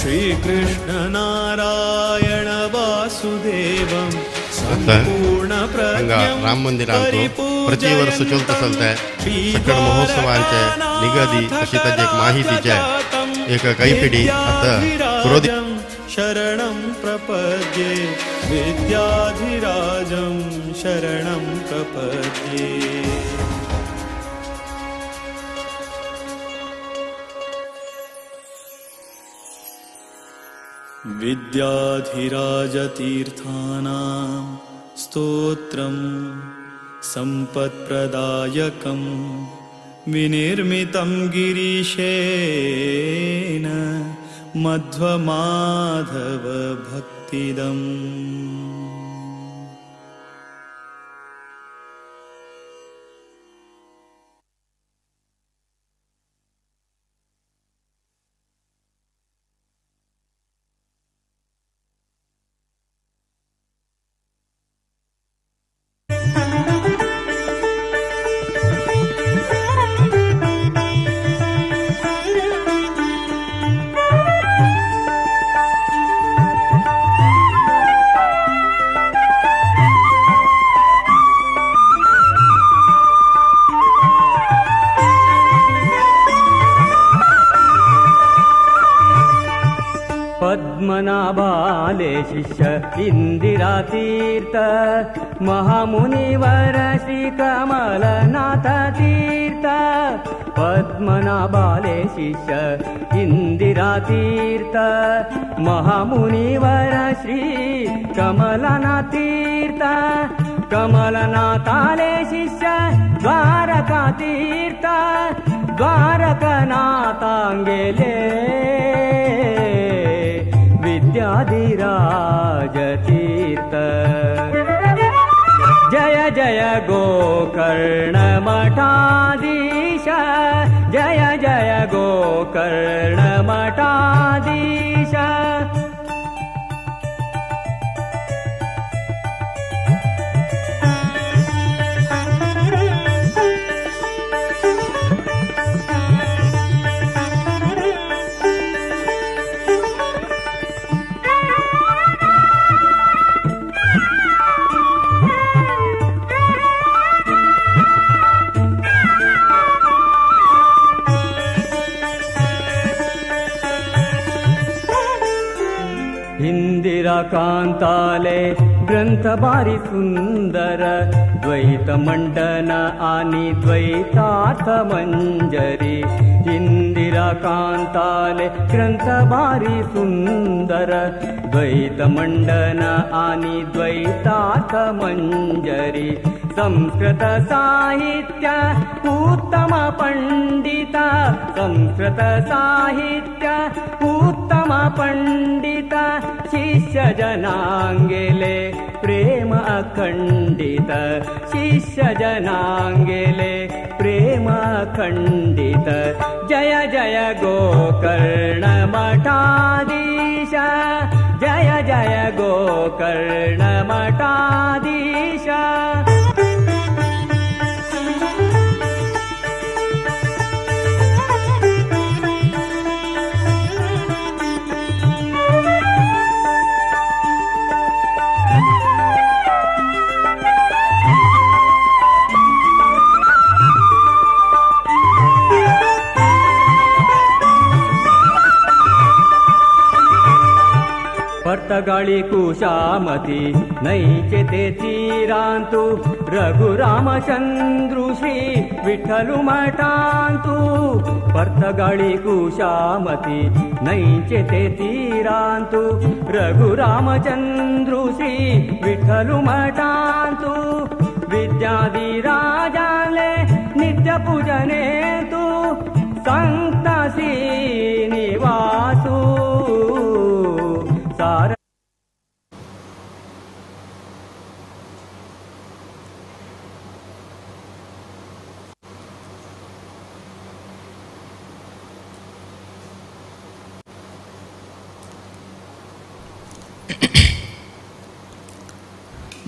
श्रीकृष्ण नारायण वासुदेवं हांगा राम मंदिरांत प्रति वर्ष चलता चलता सकळ महोत्सवांचे निगदी तशी ताजी एक माहितीचे एक काही पिढी आता पुरोधी शरणं प्रपद्ये विद्याधिराजं शरणं प्रपद्ये। विद्याधिराजतीर्थानां स्तोत्रं सम्पत्प्रदायकं विनिर्मितं गिरीशेन मध्वमाधवभक्तिदम्। पद्मनाभाले शिष्य इंदिरा तीर्थ महामुनिवर श्री कमलनाथ तीर्थ। पद्मनाभाले शिष्य इंदिरा तीर्थ महामुनिवर श्री कमलनाथ तीर्थ। कमलनाथाले शिष्य द्वारका तीर्थ द्वारकनाथांगेले विद्याधिराज तीर्थ। जय जय गोकर्ण मठाधीश जय जय गोकर्ण मठाधीश। इंदिरा कांताले ग्रंथ भारी सुंदर द्वैत मंडन आणि द्वैतार्थ मंजरी। इंदिरा कांताले ग्रंथ भारी सुंदर द्वैत मंडन आणि द्वैतार्थ मंजरी। संस्कृत साहित्य उत्तम पंडित संस्कृत साहित्य उत्तम पंडित शिष्य जनांगेले प्रेम अखंडित शिष्य जनांगेले प्रेम अखंडित। जय जय गोकर्ण मठाधीश जय जय गोकर्ण मठाधीश। पर्तगाळी कुशामती नैचे ते तीरांतु रघुरामचंद्रु श्री विठ्ठलु मठांतु। पर्तगाळी कुशामती नैचे ते तीरांतु रघुरामचंद्रु श्री विठ्ठलु मठांतु। विद्याधिराजाले नित्य पूजने तु संत श्रीनिवासु।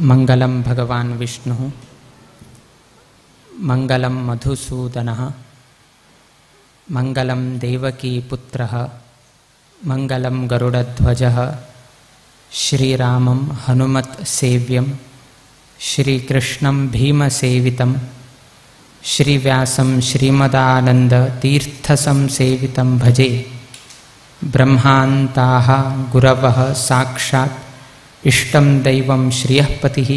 मंगलम भगवान विष्णु मंगलम मधुसूदनः मंगलम देवकी पुत्रः मंगलम गरुडध्वजः। श्रीरामं हनुमत् सेव्यं श्रीकृष्णं भीमसेवितं श्रीव्यासं श्रीमदानंद तीर्थसंसेवितं भजे। ब्रह्मान्ताः गुरवः साक्षात् इष्टं दैवं श्रियः पतिः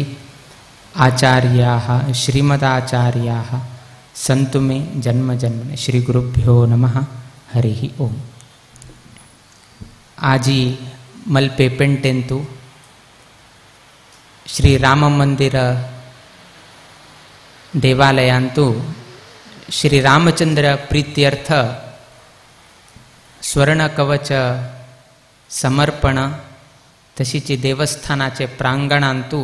आचार्याः श्रीमदाचार्याः सन्तु मे जन्म जन्म। श्री गुरुभ्यो नमः। हरिः ओम। आजी मल्पे पेंटेंतु श्री राम मंदिर देवालयांतु श्री रामचंद्र प्रीत्यर्थ स्वर्ण कवच समर्पण तशीच देवस्थानाचे प्रांगणांतु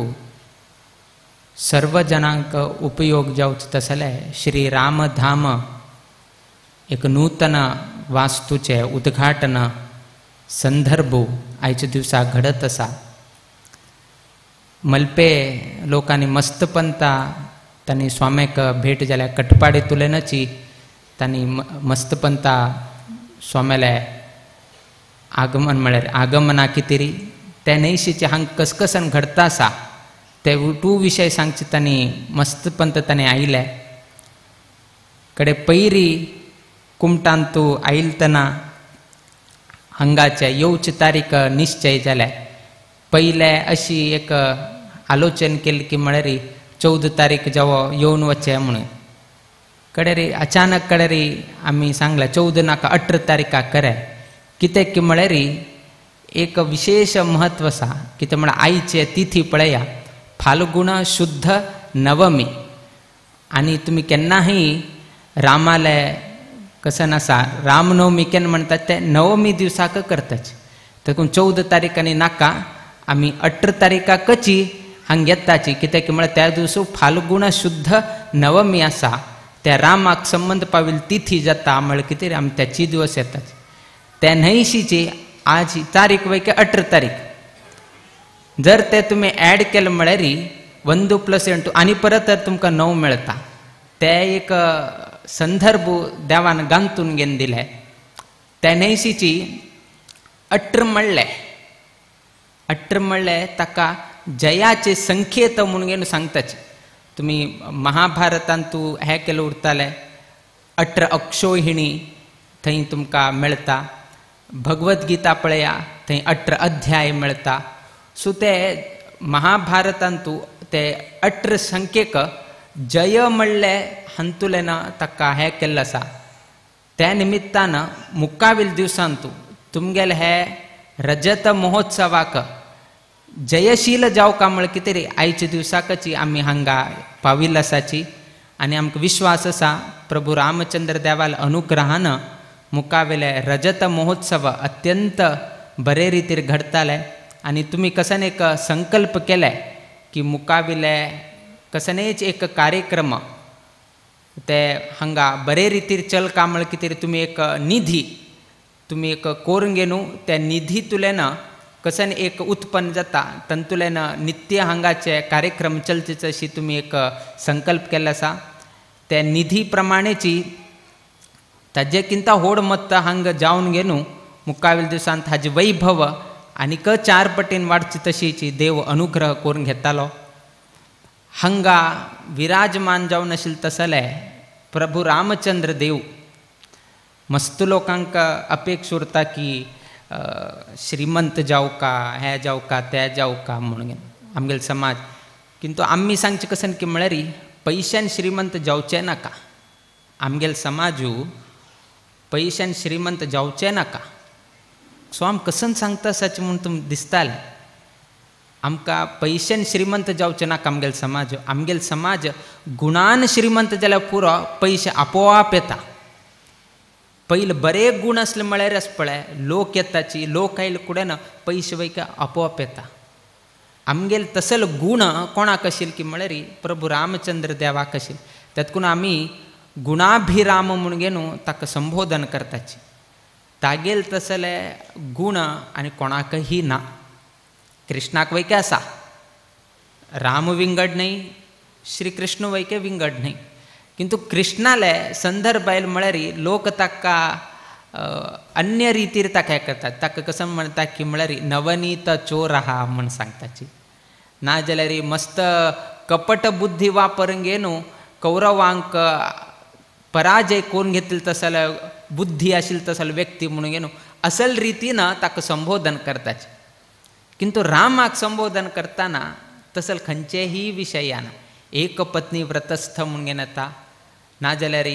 सर्व जनांक उपयोग जावचो तसले श्री रामधाम एक नूतन वास्तूचे उद्घाटन संदर्भ आयच्या दिवसा घडत आसा। मल्पे लोकांनी मस्तपंता तांणी स्वाम्याक भेट जाल्या कटपाडी तुलेनची तांणी मस्तपंता स्वाम्याले आगमन म्हळ्यार आगमना कितेरी ते न्हयशीचे हांग कसकसन घडता आसा ते टू विशय सांगचे तांणी मस्तपंत तांणी आयले कडे पयरी कुमटांतू आयलतना हांगाचे येवची तारीख निश्चय जाल्या। पयले अशी एक आलोचन केली की म्हळ्यार 14 तारीख जेवो येवन वचचें म्हणून कडे रे अचानक कडे रे आमी सांगलें 14 नाका 18 तारीखाक करे कित्याक की म्हळ्यार एक विशेष महत्व आसा कितें म्हळ्यार आयचे तिथी पळया फाल्गुण शुद्ध नवमी आनी तुमी केन्नाही रामाले कसन आसा रामनवमी केन्ना म्हणटात ते नवमी दिवसाक करताच देखून 14 तारीख आनी नाका आमी 18 तारीखाकची हांग येताची कित्याक म्हळ्यार त्या दिवसा फाल्गुण शुद्ध नवमी आसा त्या रामाक संबंद पाविल तिथी जाता म्हळ्यार कितें आमी त्याची दिवस येतात त्या न्हयशीची आज तारीख वय 18 तारीख जर ते तुमी ॲड केले म्हळ्यार 1 + 8 आनी परत तर तुमकां 9 मेळटा. ते एक संदर्भ देवान गांतून घेवन दिले. त्या न्हयशीची 18 म्हणलें 18 म्हणलें ताका जयाचे संकेत म्हणून घेवन सांगताचे. तुमी महाभारतांत तूं हें केलें उरतालें 18 अक्षोहिणी थंय तुमकां मेळटा. भगवद गीता पळया थंय 18 अध्याय मेळटा. सो ते महाभारतांतू ते 18 संख्येक जय म्हणलें हातूंतल्यान ताका हें केल्लें आसा. त्या निमित्तान मुखावेल दिवसांतू तुमगेले हे रजत महोत्सवाक जयशील जावका म्हळ्यार कितें रे आयच्या दिवसाकची आमी हांगा पाविल्ले आसाची आनी आमकां विश्वास आसा प्रभू रामचंद्र देवाल अनुग्रहान मुखावेले रजत महोत्सव अत्यंत बरे रितीर घडताले. आनी तुमी कसन एक संकल्प केले की मुखावेले कसनेच एक कार्यक्रम ते हांगा बरे रितीर चलका म्हळ्यार कितें तुमी एक निधी तुमी एक कोरून घेवन त्या निधींतल्यान कसन एक उत्पन्न जाता तातूंतल्यान नित्य हांगाचे कार्यक्रम चलचे अशी तुमी एक संकल्प केल्लो आसा. त्या निधी प्रमाणेची ताजे किंता होड मत्त हांगा जावन घेवन मुखावेल दिवसांत हाजें वैभव आनीक 4 पटीन वाडची तशीची देव अनुग्रह करून घेतालो. हांगा विराजमान जावन आशिल्ले तसले प्रभू रामचंद्र देव मस्त लोकांक अपेक्षा उरता की श्रीमंत जावका हें जावका तें जावका म्हणून आमगेलो समाज. किंतु आमी सांगचें कशें की म्हळ्यार पयशान श्रीमंत जावचें नाका. आमगेलो समाजू पयशान श्रीमंत जावचें नाका. सो आम कसन सांगता सच म्हूण तुमकां दिसतालें आमकां पयशान श्रीमंत जावचें नाका. आमगेलो समाज आमगेलो समाज गुणान श्रीमंत जाल्यार पुरो पयशे आपोआप येता. पयले बरे गुण आसले म्हळ्यार आस पळय लोक येताची लोक आयले कुडेन पयशे वयका आपोआप येता. आमगेले तसल गुण कोणाक आशिल्ले की म्हळ्यार प्रभू रामचंद्र देवाक आशिल्ले. तेतकून आमी गुणाभिराम म्हूण घेवन ताका संबोधन करताची. तागेल तसले गुण आनी कोणाकही ना. कृष्णाक वयके आसा राम विंगड न्हय श्री कृष्ण वयके विंगड न्हय. किंतु कृष्णाले संदर्भ आयले म्हळ्यार लोक ताका अन्य रितीर ताका हें करतात. ताका कसो म्हणटा की म्हळ्यार नवनीत चोर आहा म्हूण सांगताची. नाजाल्यार मस्त कपट बुद्धी वापरून घेवन कौरवांक पराजय करून घेतले तसले बुद्धी आशिल्ली तसले व्यक्ती म्हणून घेवन असल रितीन ताका संबोधन करताचे. किंतु रामाक संबोधन करतना तसल खंयचेही विशयान एक पत्नी व्रतस्थ म्हणून घेवन येता. नाजाल्यार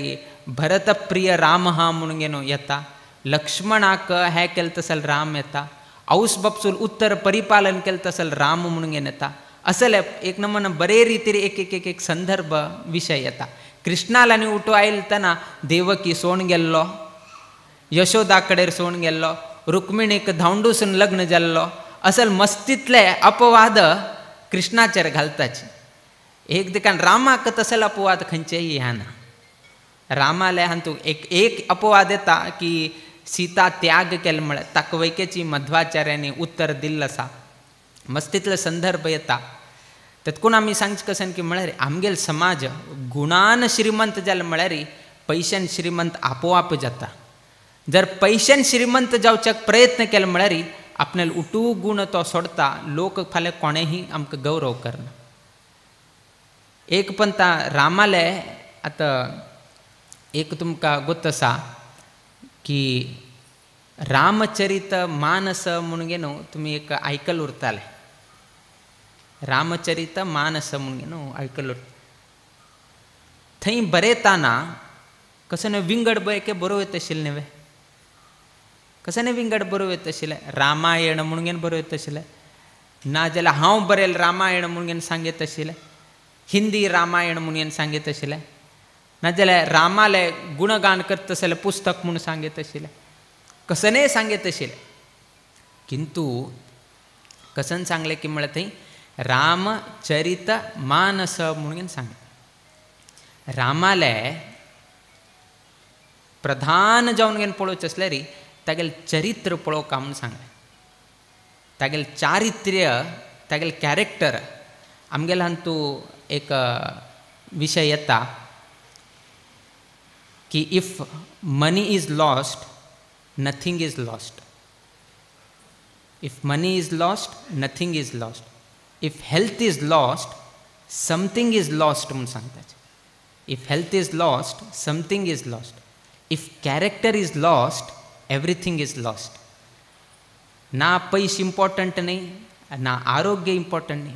भरतप्रिय राम हा म्हणून घेवन येता. लक्ष्मणाक हें केलें तसल राम येता. औस बापसूल उत्तर परिपालन केलें तसल राम म्हणून घेवन येता. असले एक नमन बरे रितीर एक एक एक एक संदर्भ विशय येता. कृष्णाल आनी उठो आयले तेन्ना देवकी सोण गेल्लो यशोदा कडेन सोण गेल्लो रुक्मिणीक धांवडूसून लग्न जाल्लो असल मस्तींतले अपवाद कृष्णाचेर घालताचे. एक दिकान रामाक तसल अपवाद खंयचेय ह्या ना. रामाले हातूंत एक एक अपवाद येता की सीता त्याग केले म्हळ्यार ताका वैकेची मध्वाचार्यांनी उत्तर दिल्लें आसा. मस्तींतले संदर्भ येता. तेतकून आमी सांगचें कशें की म्हळ्यार आमगेलो समाज गुणान श्रीमंत जाले म्हळ्यार पयशान श्रीमंत आपोआप जाता. जर पयशान श्रीमंत जावच्याक प्रयत्न केले म्हळ्यार आपणाले उटू गुण तो सोडता. लोक फाल्यां कोणेंय आमकां गौरव करना. एक पंता रामाले आतां एक तुमकां गोत आसा की रामचरित मानस म्हणून घेवन तुमी एक आयकल उरताले. रामचरित मानस म्हणून घेवन आयकल उरता. थंय बरयतना कसो न्हय विंगड बय बरोवं येता आशिल्लें न्हय कसो न्हय विंगड बरोवं येता आशिल्लें रामायण म्हणून घेवन बरोवं येता आशिल्लें. नाजाल्यार हांव बरयल रामायण म्हणून घेवन सांगयत आशिल्लें. हिंदी रामायण म्हणून घेवन सांगयत आशिल्लें. नाजाल्यार रामाले गुणगान करता आसलें पुस्तक म्हूण सांगयत आशिल्लें. कसनेय सांगयत आशिल्लें. किंतु कसन सांगलें की म्हळ्यार थंय रामचरित मानस म्हणून सांगलें. रामाले प्रधान जावन घेवन पळोवचें आसल्यार तागेलें चरित्र पळोवका म्हूण सांगलें. तागेलें चारित्र्य, तागेलें कॅरेक्टर. आमगेल्या हातूं एक विशय येता की if money is lost nothing is lost. If money is lost nothing is lost. If health is lost something is lost म्हूण सांगता. If health is lost something is lost. If character is lost everything is lost. ना पैसे important न्ही, ना आरोग्य important न्ही,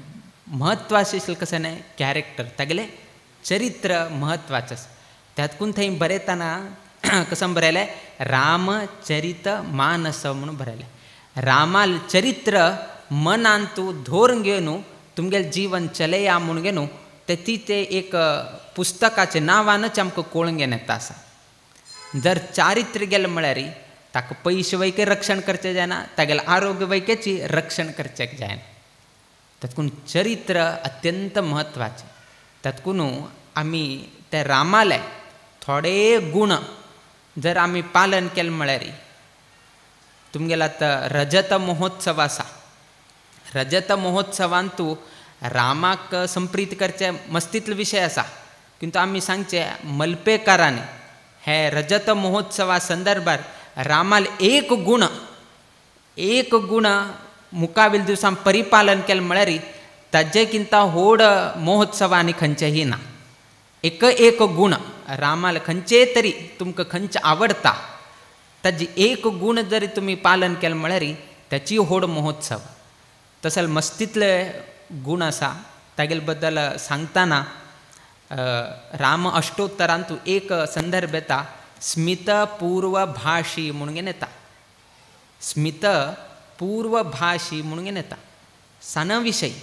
म्हत्वाचें आशिल्लें कशें न्हय कॅरेक्टर, तागेलें चरित्र म्हत्वाचें आसा. त्यातकून थंय बरयतना कसं बरयलें, रामचरित मानस म्हणून बरयलें. रामाल चरित्र मनान तूं धोर घेवन तुमगेलें जीवन चलया म्हूण घेवन ते ती ते एक पुस्तकाचें नांवानच आमकां कळून घेवन येता आसा. जर चारित्र्य गेलें म्हळ्यार ताका पयशे वैके रक्षण करचें जायना, तागेलें आरोग्य वैकेची रक्षण करचें जायना. तातूंत चरित्र अत्यंत म्हत्वाचें. तातूंत आमी ते रामाले थोडे गुण जर आमी पालन केलें म्हळ्यार तुमगेलो आतां रजत महोत्सव आसा. रजत महोत्सवांत तूं रामाक संप्रीत करचें मस्तींतलो विशय आसा, किंतु आमी सांगचें मलपेकारांनी हे रजत महोत्सवा संदर्भार रामाल एक गुण, एक गुण मुखावेल दिवसान परिपालन केलें म्हळ्यार ताजे किंता होड महोत्सव आनी खंयचेंय ना. एक एक गुण रामाल खंयचे तरी तुमकां खंयचें आवडटा ताजी एक गुण जरी तुमी पालन केलें म्हळ्यार ताची होड महोत्सव. तसो मस्तींतले गुण आसा तागेले बद्दल सांगतना राम अष्टोत्तरांतू एक संदर्भ येता, स्मित पूर्वभाषी म्हणून येता. स्मित पूर्वभाषी म्हणून येता. सान विशय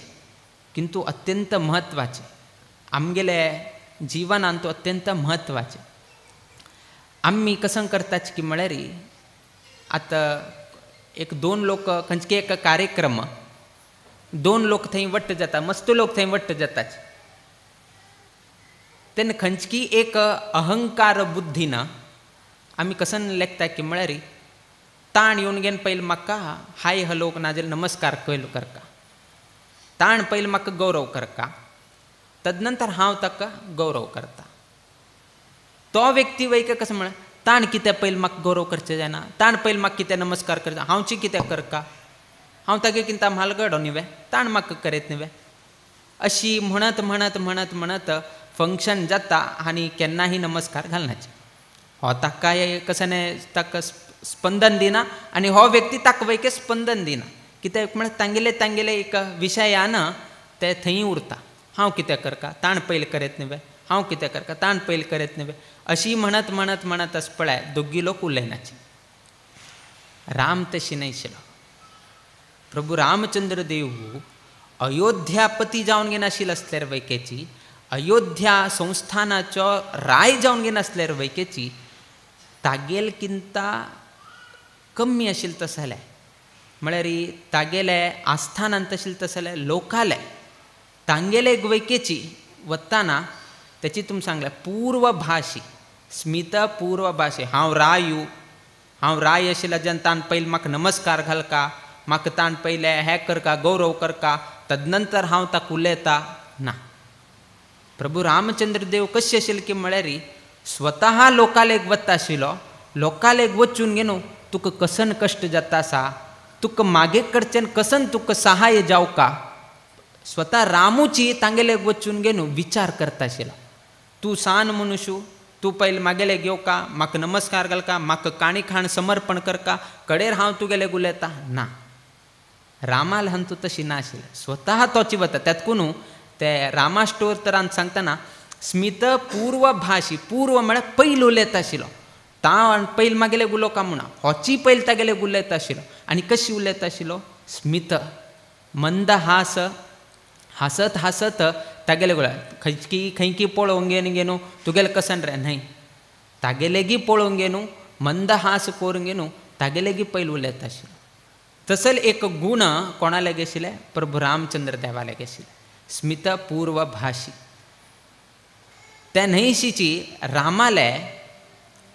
किंतु अत्यंत म्हत्वाचे, आमगेले जीवनांत अत्यंत म्हत्वाचे. आमी कसं करतात की म्हळ्यार आतां एक दोन लोक खंयचे एक कार्यक्रम दोन लोक थंय वट्ट जाता, मस्त लोक थंय वट्ट जातात तेन्ना खंयची एक अहंकार बुद्धीन आमी कसन लेखता की म्हळ्यार ताण येवन घेवन पयलीं म्हाका हाय हलो नाजाल्यार नमस्कार पयलो करका, ताण पयलीं म्हाका गौरव करका, तदनंतर हांव ताका गौरव करता. तो व्यक्ती वयका कसो म्हळ्यार ताण कितें पयलीं म्हाका गौरव करचें जायना, ताण पयलीं म्हाका कितें नमस्कार करता, हांवची कितें करका, हांव तागे किंता म्हालगडो न्ही वे, ताण म्हाका करीत न्ही वे, अशी म्हणत म्हणत म्हणत म्हणत फंक्शन जाता आनी केन्नाही नमस्कार घालनाचे. हो ताका कसं ताका स्पंदन दिना आनी हो व्यक्ती ताका वयके स्पंदन दिना. कित्याक म्हळ्यार तांगेले तांगेले एक विशयान ते थंय उरता. हांव कितें करका, ताण पयलीं करीत न्ही वे, हांव कितें करका, ताण पयलीं करीत न्ही वे, अशी म्हणत म्हणत म्हणत अस पळय दोगी लोक उलयनाचे. राम तशी न्हय आशिल्लो. प्रभू रामचंद्र देव अयोध्यापती जावन घेवन आशिल्लो आसल्यार वैकेची, अयोध्या संस्थानाचो राय जावन घेवन आसल्यार वैकेची, तागेल किंता कमी आशिल्लें तसलें म्हळ्यार तागेले आस्थानांत आशिल्लें तसलें लोकाले तांगेले वैकेची वतना तेची तुमी सांगलें पूर्वभाशी, स्मित पूर्वभाशी. हांव रायू, हांव राय आशिल्ल्या जेन्ना ताण पयलीं म्हाका नमस्कार घालका, म्हाका ताण पयलें हें करका, गौरव करका, तदनंतर हांव ताका उलयता ना. प्रभू रामचंद्र देव कशें आशिल्ले की म्हळ्यार स्वतः लोकालेक वता आशिल्लो, लोकालेक वचून घेवन तुका कसन कश्ट जाता आसा, तुका मागे कडच्यान कसन तुका सहाय जावका, स्वता रामूची तांगेले वचून घेवन विचार करता आशिल्लो. तूं सान मनुशू, तूं पयलीं मागेले घेवका, म्हाका नमस्कार घालका, म्हाका काणी खाण समर्पण करका, कडेर हांव तुगेले उलयता ना. रामाल हांतू तशी ना आशिल्लें, स्वतः तोची वता. त्यातकून ते रामाष्टोत्तरांत सांगतना स्मित पूर्वभाशी, पूर्व म्हळ्यार पयलीं उलयता आशिल्लो, ताण पयलीं मागेले उलोवका म्हणा, होची पयलीं तागेले उलयता आशिल्लो. आनी कशी उलयता आशिल्लो, स्मित मंदहास, हासत हासत तागेले उलय, खंयकी खंयकी पळोवंक घेवन घेवन तुगेले कसन रे न्हय, तागेलेगी पळोवंक घेवन मंदहास करून घेवन तागेलेगी पयलीं उलयता आशिल्लो. तसल एक गुण कोणा लागीं आशिल्लें, प्रभू रामचंद्र देवा लागीं आशिल्लें, स्मित पूर्वभाशी. त्या न्हंयशीची रामाले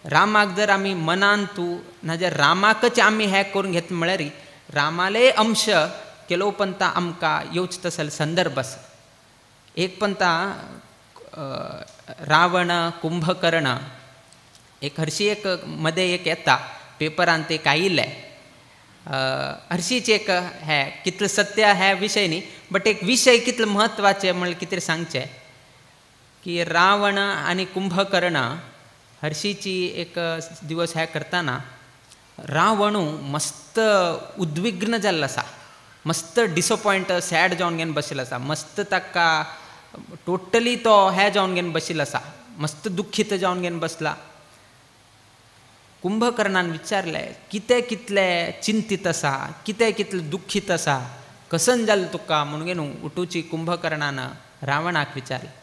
रामाक जर आमी मनान तूं नाजाल्यार रामाकच आमी हें करून घेत म्हळ्यार रामाले अंश केलो पंता आमकां येवचो तसो संदर्भ आसा. एक पंता रावण कुंभकर्ण एक हरशी एक मदें एक येता पेपरांत एक आयिल्लें हरशीच एक हें कितलें सत्य हें विशय न्ही बट एक विशय कितले म्हत्वाचे म्हणल्यार कितें सांगचें की रावण आनी कुंभकर्ण हरशीची एक दिवस हें करतना रावणू मस्त उद्विग्न जाल्लो आसा, मस्त डिसपॉयंट सॅड जावन घेवन बशिल्लो आसा, मस्त ताका टोटली तो हें जावन घेवन बशिल्लो आसा, मस्त दुख्खीत जावन घेवन बसला. कुंभकर्णान विचारलें कितें कितलें चिंतीत आसा, कितें कितलें दुख्खीत आसा, कसन जालें तुका म्हणून न्हू उठूची कुंभकर्णान रावणाक विचारलें.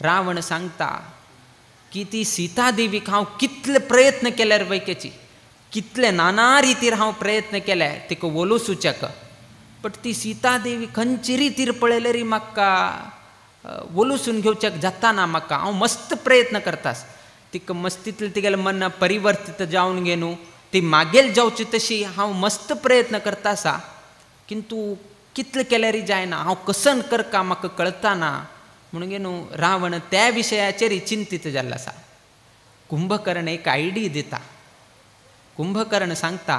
रावण सांगता की ती सीता देवीक हांव कितले प्रयत्न केल्यार वैकेची, कितले नाना रितीर हांव प्रयत्न केले तिका वोलुसूच्याक, बट ती सीता देवी खंयचे रितीर पळयल्यार म्हाका वोलुसून घेवच्याक जाता ना, म्हाका हांव मस्त प्रयत्न करतास, तिका मस्तीतलें तिगेलें मन परिवर्तीत जावन घेवन ती मागेल जावची तशी हांव मस्त प्रयत्न करता आसा, किंतु कितलें केल्यार जायना, हांव कसन करका म्हाका कळता ना म्हणून न्हू रावण त्या विशयाचेर चिंतीत जाल्लो आसा. कुंभकर्ण एक आयडी दिता. कुंभकर्ण सांगता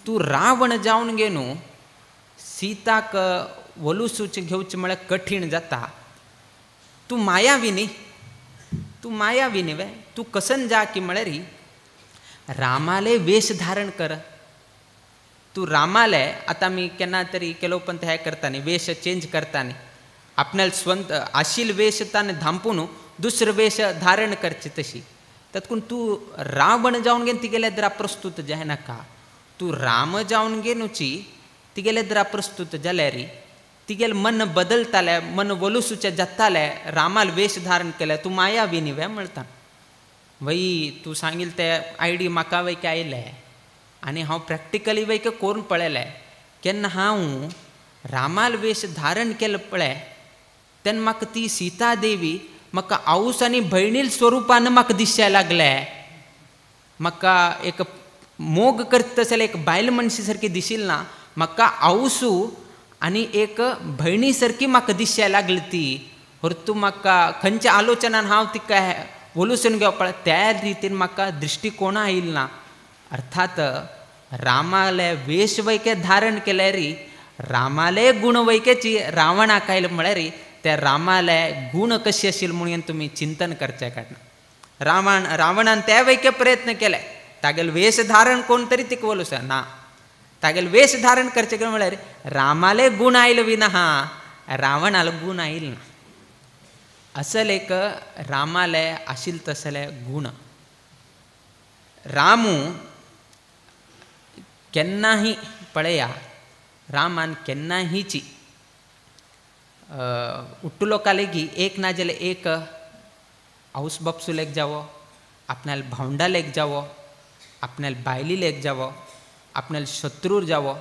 तूं रावण जावन घेवन सीताक वलुसूच घेवचें म्हळ्यार कठीण जाता, तूं मायावी न्ही, तूं मायावी न्ही वे, तूं कसन जा की म्हळ्यार रामाले वेश धारण कर. तूं रामाले आतां आमी केन्ना तरी केलो पण हें करता न्ही, वेश चेंज करता न्ही, आपणाले स्वंत आशिल वेश ताणें धांपून दुसरो वेश धारण करचे तशी, तातूंत तूं रावण जावन घेवन तिगेले दरा प्रस्तूत जायनाका, तूं राम जावन घेवनूची तिगेले दरा प्रस्तूत जाल्यार तिगेलें मन बदलतालें, मन वलुसूचें जातालें, रामाल वेश धारण केलें, तूं मायावी न्ही वे म्हणटा. वय तूं सांगिल्लें ते आयडी म्हाका वय आयलें आनी हांव प्रॅक्टिकली वय करून पळयलें, केन्ना हांव रामाल वेश धारण केलें पळय तेन्ना म्हाका ती सीता देवी म्हाका आवस आनी भयणील स्वरुपान म्हाका दिसचें लागलें, म्हाका एक मोग करता जाल्यार एक बायल मनशी सारकी दिशिल्ली ना, म्हाका आवसू आनी एक भयणी सारकी म्हाका दिसचें लागली ती. तूं म्हाका खंयच्या आलोचनान हांव तिका वलुसून घेवपा त्या रितीन म्हाका दृश्टिकोण आयिल्लो ना. अर्थात रामाले वेश वैके धारण केल्यार रामाले गुण वैकेची रावणाक आयले म्हळ्यार त्या रामाले गुण कशे आशिल्ले म्हणून तुमी चिंतन करचें काडना. रावणान त्या वैके प्रयत्न केले, तागेले वेश धारण कोण तरी तिका वलुस ना, तागेले वेश धारण करचें काय म्हळ्यार रामाले गुण आयले बी ना, हा रावणालो गुण आयल ना. असल एक रामाले आशिल्ले तसले गुण. रामू केन्नाही पळया रामान केन्नाहीची उट्टू लोकां लेगीत एक ना जाल्यार एक आवस बापसू लेग जावो, आपणाल्या भावंडा लेग जावो, आपणाल्या बायली लेग जावो, आपणाल्या शत्रूर जावो,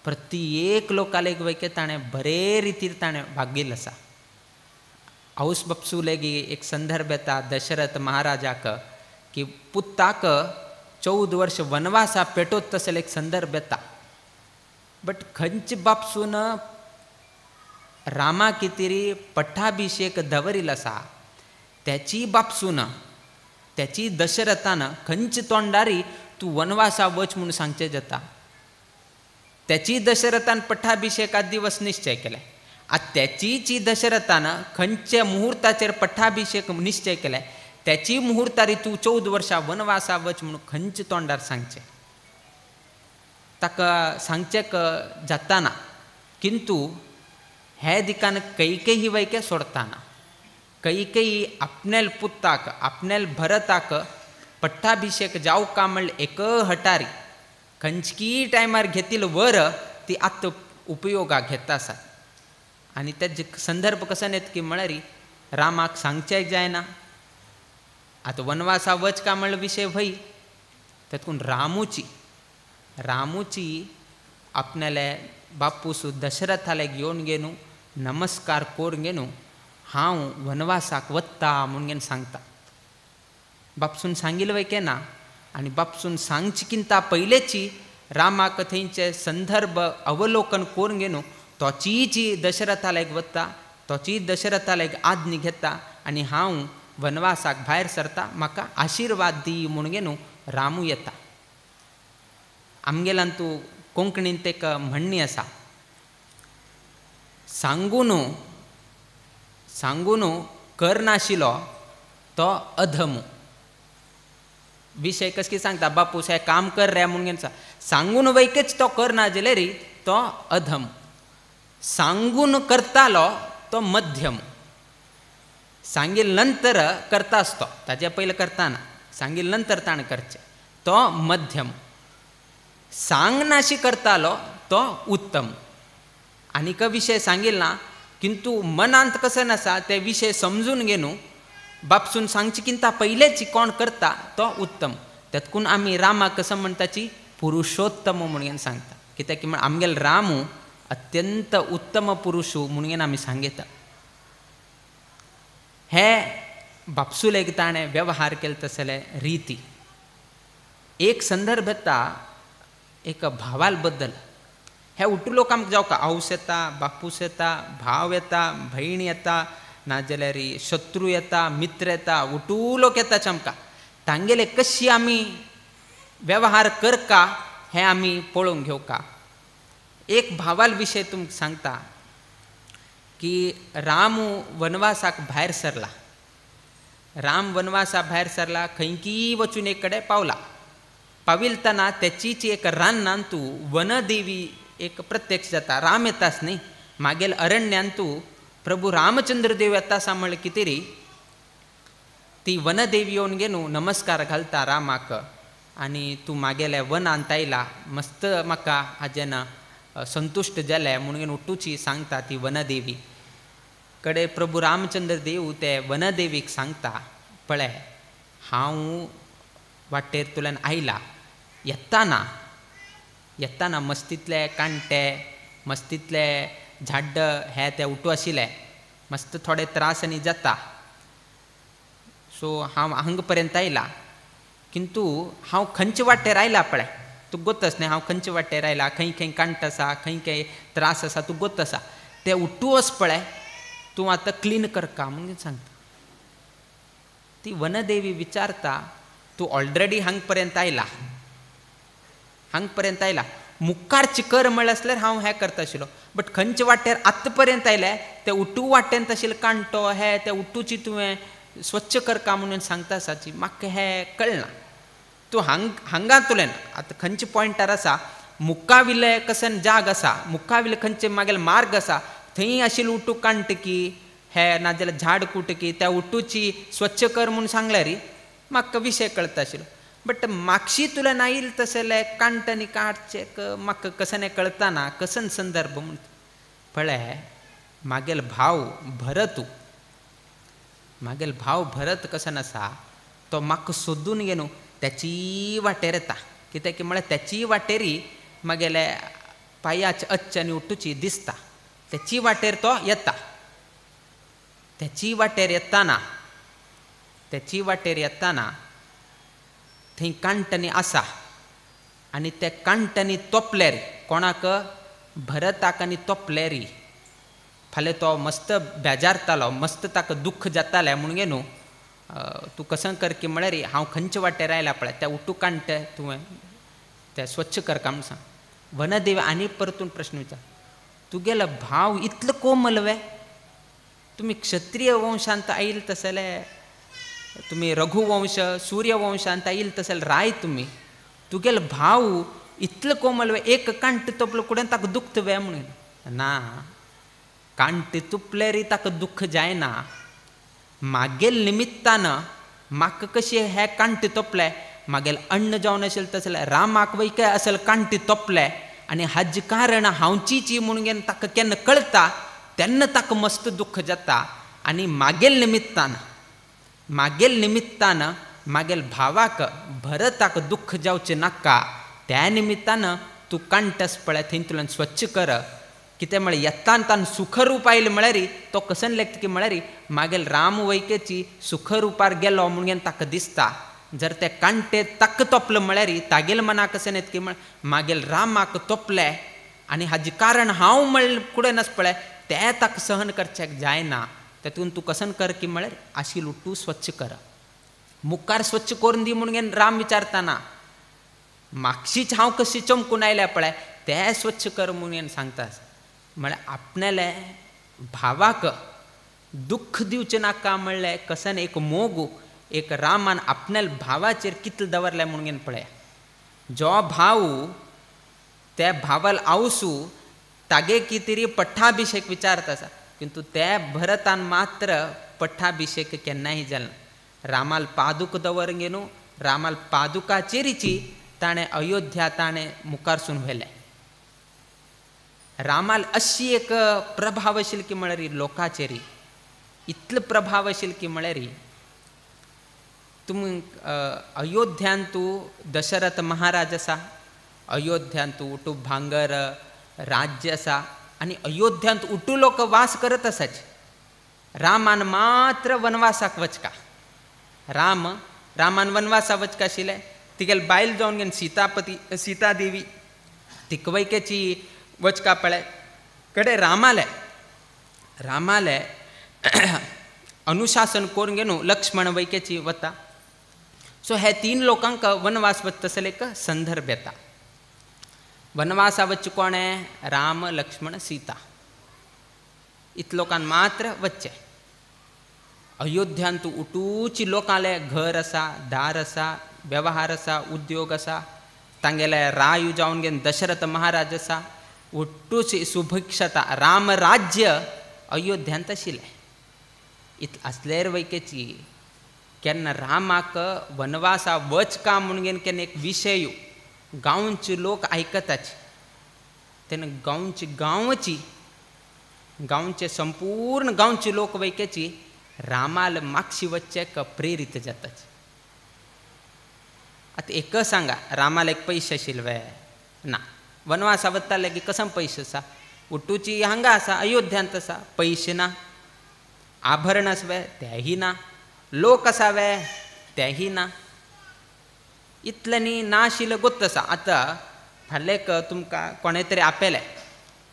प्रत्येक लोकां लेग वयके ताणें बरे रितीर ताणें वागिल्लें आसा. आवस बापसू लेगीत एक संदर्भ येता दशरथ महाराजाक की पुताक 14 वर्ष वनवासा पेटोत तसले एक संदर्भ येता. बट खंयचे बापसून रामा कितेरी पट्टाभिषेक दवरिल्लो आसा त्याची बापसून त्याची दशरथान खंयचे तोंडारी तूं वनवासा वच म्हूण सांगचें जाता. त्याची दशरथान पट्टाभिषेका दिवस निश्चय केले, आतां त्याचीची दशरथान खंयच्या मुहुर्ताचेर पट्टाभिषेक निश्चय केले त्याची मुहुर्तारी तूं 14 वर्सां वनवासा वच म्हूण खंयचे तोंडार सांगचें, ताका सांगचें जाताना. किंतु हे दिकान कैकेयी वैके सोडताना कैकेयी आपण्याल पुताक आपण्याल भरताक पट्टाभिषेक जावं का म्हणलें एक हटारी खंयची टायमार घेतील वर ती आतां उपयोगाक घेता आसात. आनी ते संदर्भ कसो येता की म्हळ्यार रामाक सांगचें जायना, आतां वनवासा वच का म्हणलो विशय व्हय, तातूंत रामूची आपणाले बापूस दशरथाले घेवन घेवन नमस्कार करून घेवन हांव वनवासाक वता म्हणून घेवन सांगता. बापसून सांगिल वय केना आनी बापसून सांगची किंता पयलेची रामाक थंयचे संदर्भ अवलोकन करून घेवन तोचीची दशरथाला एक वता, तोची दशरथाला एक आज्ञा घेता आनी हांव वनवासाक भायर सरता, म्हाका आशिर्वाद दी म्हूण घेवन रामू येता. आमगेल्यान तूं कोंकणींत एक म्हणणी आसा, सांगून सांगून करनाशिल्लो तो अधम. विशय कस की सांगता बापूस हें काम कर रे म्हूण घेवन सांगून वैकच तो करना जाल्यार तो अधम, सांगून करतालो तो मध्यम, सांगिल नंतर करता आसतो ताजे पयलें करताना, सांगिल नंतर ताणें करचें तो मध्यम, सांगनाशी करतालो तो उत्तम. आनीक विशय सांगिल ना किंतु मनांत कसं नासा ते विशय समजून घेवन बापसून सांगची किंता पयलेच कोण करता तो उत्तम. तेतकून आमी रामाक कसं म्हणटाची पुरुषोत्तम म्हणून सांगता, कित्याक की आमगेल रामू अत्यंत उत्तम पुरुषू म्हणून आमी सांगता. हे बापसुलेक ताणें व्यवहार केले तसले रिती. एक संदर्भ येता एक भावाल बद्दल. हे उठू लोक आमकां जावं आवस येता, बापूस येता, भाव येता, भयण येता, नाजाल्यार शत्रू येता, मित्र येता, उठू लोक येता आमकां. तांगेले कशी आमी व्यवहार करका हें आमी पळोवंक घेवका. एक भावाल विशय तुमकां सांगता की राम वनवासाक भायर सरला, राम वनवासा भायर सरला, खंयकीय वचून एक कडेन पावला. पाविलतना तेचीच एक रानांत तूं वनदेवी एक प्रत्यक्ष जाता. राम येताच न्ही मागेल अरण्यांत तूं प्रभू रामचंद्र देव येता आसा म्हणलें कितें ती वनदेवी येवन घेवन नमस्कार घालता रामाक आनी तूं मागेल्या वनांत आयला मस्त म्हाका हाजेन संतुश्ट जालें म्हणून घेवन उठूची सांगता ती वनदेवी कडे. प्रभू रामचंद्र देव ते वनदेवीक सांगता, पळय हांव वाटेर तुल्यान आयला, येताना येताना मस्तींतले कांटे मस्तींतले झाड हे ते उठू आशिल्ले, मस्त थोडे त्रास आनी जाता, सो हांव हांगा पर्यंत आयला, किंतु हांव खंयचे वाटेर आयला पळय तूं गोत न्ही, हांव खंयचे वाटेर आयला, खंय खंय कांट आसा, खंय खंय त्रास आसा तूं गोत आसा, ते उठू वच पळय तूं आतां क्लीन करका म्हणून सांगता. ती वनदेवी विचारता, तूं ऑलरेडी हांग पर्यंत आयला, हांग पर्यंत आयला, मुखार चिकर म्हळ्यार आसल्यार हांव हें करता आशिल्लो, बट खंयचे वाटेर आतां पर्यंत आयले ते उठू वाटेन आशिल्ले कांटो हे ते उठूची तुवें स्वच्छ करका म्हणून सांगता आसाची म्हाका हें कळना, तूं हांग हांगा तुलें आतां खंयचे पॉयंटार आसा, मुखाविले कसन जाग आसा, मुखाविले खंयचे मागेल मार्ग आसा, थंय आशिल्ले उठू कांटकी हे नाजाल्यार झाड कुटकी त्या उठूची स्वच्छ कर म्हणून सांगल्यार म्हाका विशय कळता आशिल्लो, बट मागशी तुला नाईल तसले कांट आनी काडचे म्हाका कसं कळताना कसन संदर्भ म्हण पळय मागेल भाव भरत, मागेल भाव भरत कसन आसा तो म्हाका सोदून घेवन त्याची वाटेर येता, कित्याक म्हळ्यार त्याची वाटेरी मागेले पांयाच अच्छ आनी उठूची दिसता, त्याची वाटेर तो येता, त्याची वाटेर येताना त्याची वाटेर येताना थंय कांटणी आसा आनी ते कांटणी तोपलेर कोणाक भरताक आनी तोपलेरी फाल्यां तो मस्त बेजारतालो, मस्त ताका दुख्ख जातालें म्हणून न्हू तूं कसं कर की म्हळ्यार हांव खंयचे वाटेर आयला पळय त्या उठू कांट तुवें ते स्वच्छ कर का म्हूण सांग. वनदेव आनी परतून प्रश्न विचार, तुगेलो भाव इतलो कोमल वे, तुमी क्षत्रिय वंशांत आयल तसले, तुमी रघुवंश सूर्यवंशांत आयल तसले राय तुमी, तुगेलो भाव इतलो कोमल वे, एक कांट तोपलो कुडेन ताका दुख्त वे म्हणून ना, कांट तुपलेरी ताका दुख्ख जायना, मागेल निमित्तान म्हाका कशें हे कांट तोपले, मागेल अन्न जावन आशिल्लें तसलें रामाक वय काय असल कांट तोपले आनी हाजे कारण हांवचीची म्हणून घेवन ताका केन्ना कळटा तेन्ना ताका मस्त दुख्ख जाता आनी मागेल निमित्तान मागेल निमित्तान मागेल भावाक भरताक दुख्ख जावचें नाका त्या निमित्तान तूं कांटस पळय थंय तुल्यान स्वच्छ कर कितें म्हळ्यार येतान तान सुखरूप आयलें म्हळ्यार तो कसन लेखता की म्हळ्यार मागीर राम वैकेची सुखरुपार गेलो म्हणून ताका दिसता. जर ते कांटे ताका तोपलो म्हळ्यार तागेल मनाक कशें येता की म्हळ्यार मागीर रामाक तोपले आनी हाजें कारण हांव म्हळ्यार कुडें नास पळय तें ताका सहन करचें जायना. तेतून तूं कसन कर की म्हळ्यार आशी लुट्टू स्वच्छ कर, मुखार स्वच्छ करून दी म्हणून राम विचारताना मागशीच हांव कशी चमकून आयल्या पळय तें स्वच्छ कर म्हणून सांगता. म्हळ्यार आपणाले भावाक दुख्ख दिवचें नाका म्हणलें कसन एक मोग एक रामान आपणाले भावाचेर कितलें दवरलें म्हणून पळय. जो भाव त्या भावाल आवसू तागे कितें पट्टाभिषेक विचारता आसा, किंतु ते भरतान मात्र पट्टाभिषेक केन्नाय जालना. रामाल पादुक दवरून न्हू रामाल पादुकाचेरीची ताणें अयोध्या ताणें मुखारसून व्हेलें. रामाल अशी एक प्रभाव आशिल्ली की म्हळ्यार लोकाचेरी इतलो प्रभाव आशिल्लो की म्हळ्यार तुमी अयोध्यांतू दशरथ महाराज आसा, अयोध्यांतू उटू भांगर राज्य आसा आनी अयोध्यांत उटू लोक वास करत आसाच. रामान मात्र वनवासाक वचका, राम रामान वनवासा वचका आशिल्लें. तिगेले बायल जावन घेवन सीतापती सीता देवी तिकवैकेची वचका पळय कडे रामाले रामाले अनुशासन करून घेवन लक्ष्मण वैकेची वता. सो हे तीन लोकांक वनवास वचतसले एक संदर्भ येता. वनवासा वच कोण राम लक्ष्मण सीता इत लोकांक मात्र वच्चे. अयोध्यांत उटूची लोकांले घर आसा, दार आसा, व्यवहार आसा, उद्योग आसा, तांगेले रायू जावन घेवन दशरथ महाराज आसा, उट्टूची सुभिक्षता रामराज्य अयोध्यांत आशिल्लें. इत आसल्यार वैकेची केन्ना रामाक वनवासा वच का म्हणून केन्ना एक विशय गांवचे लोक आयकताच तेन्ना गांवची गांवची गांवचे संपूर्ण गांवचे लोक वैकेची रामाल मागशी वच्चेक प्रेरीत जाताच. आतां एक सांगा रामाल एक पयशे आशिल्ले वे ना, वनवासा वताले की कसम पयशे आसा, उट्टूची हांगा आसा अयोध्यांत आसा, पयशे ना, आभरण आसा वे तेही ना, लोक आसा वे तेही ना, इतलें न्ही ना आशिल्लें गोत्त आसा. आतां फाल्यां तुमकां कोणें तरी आपयलें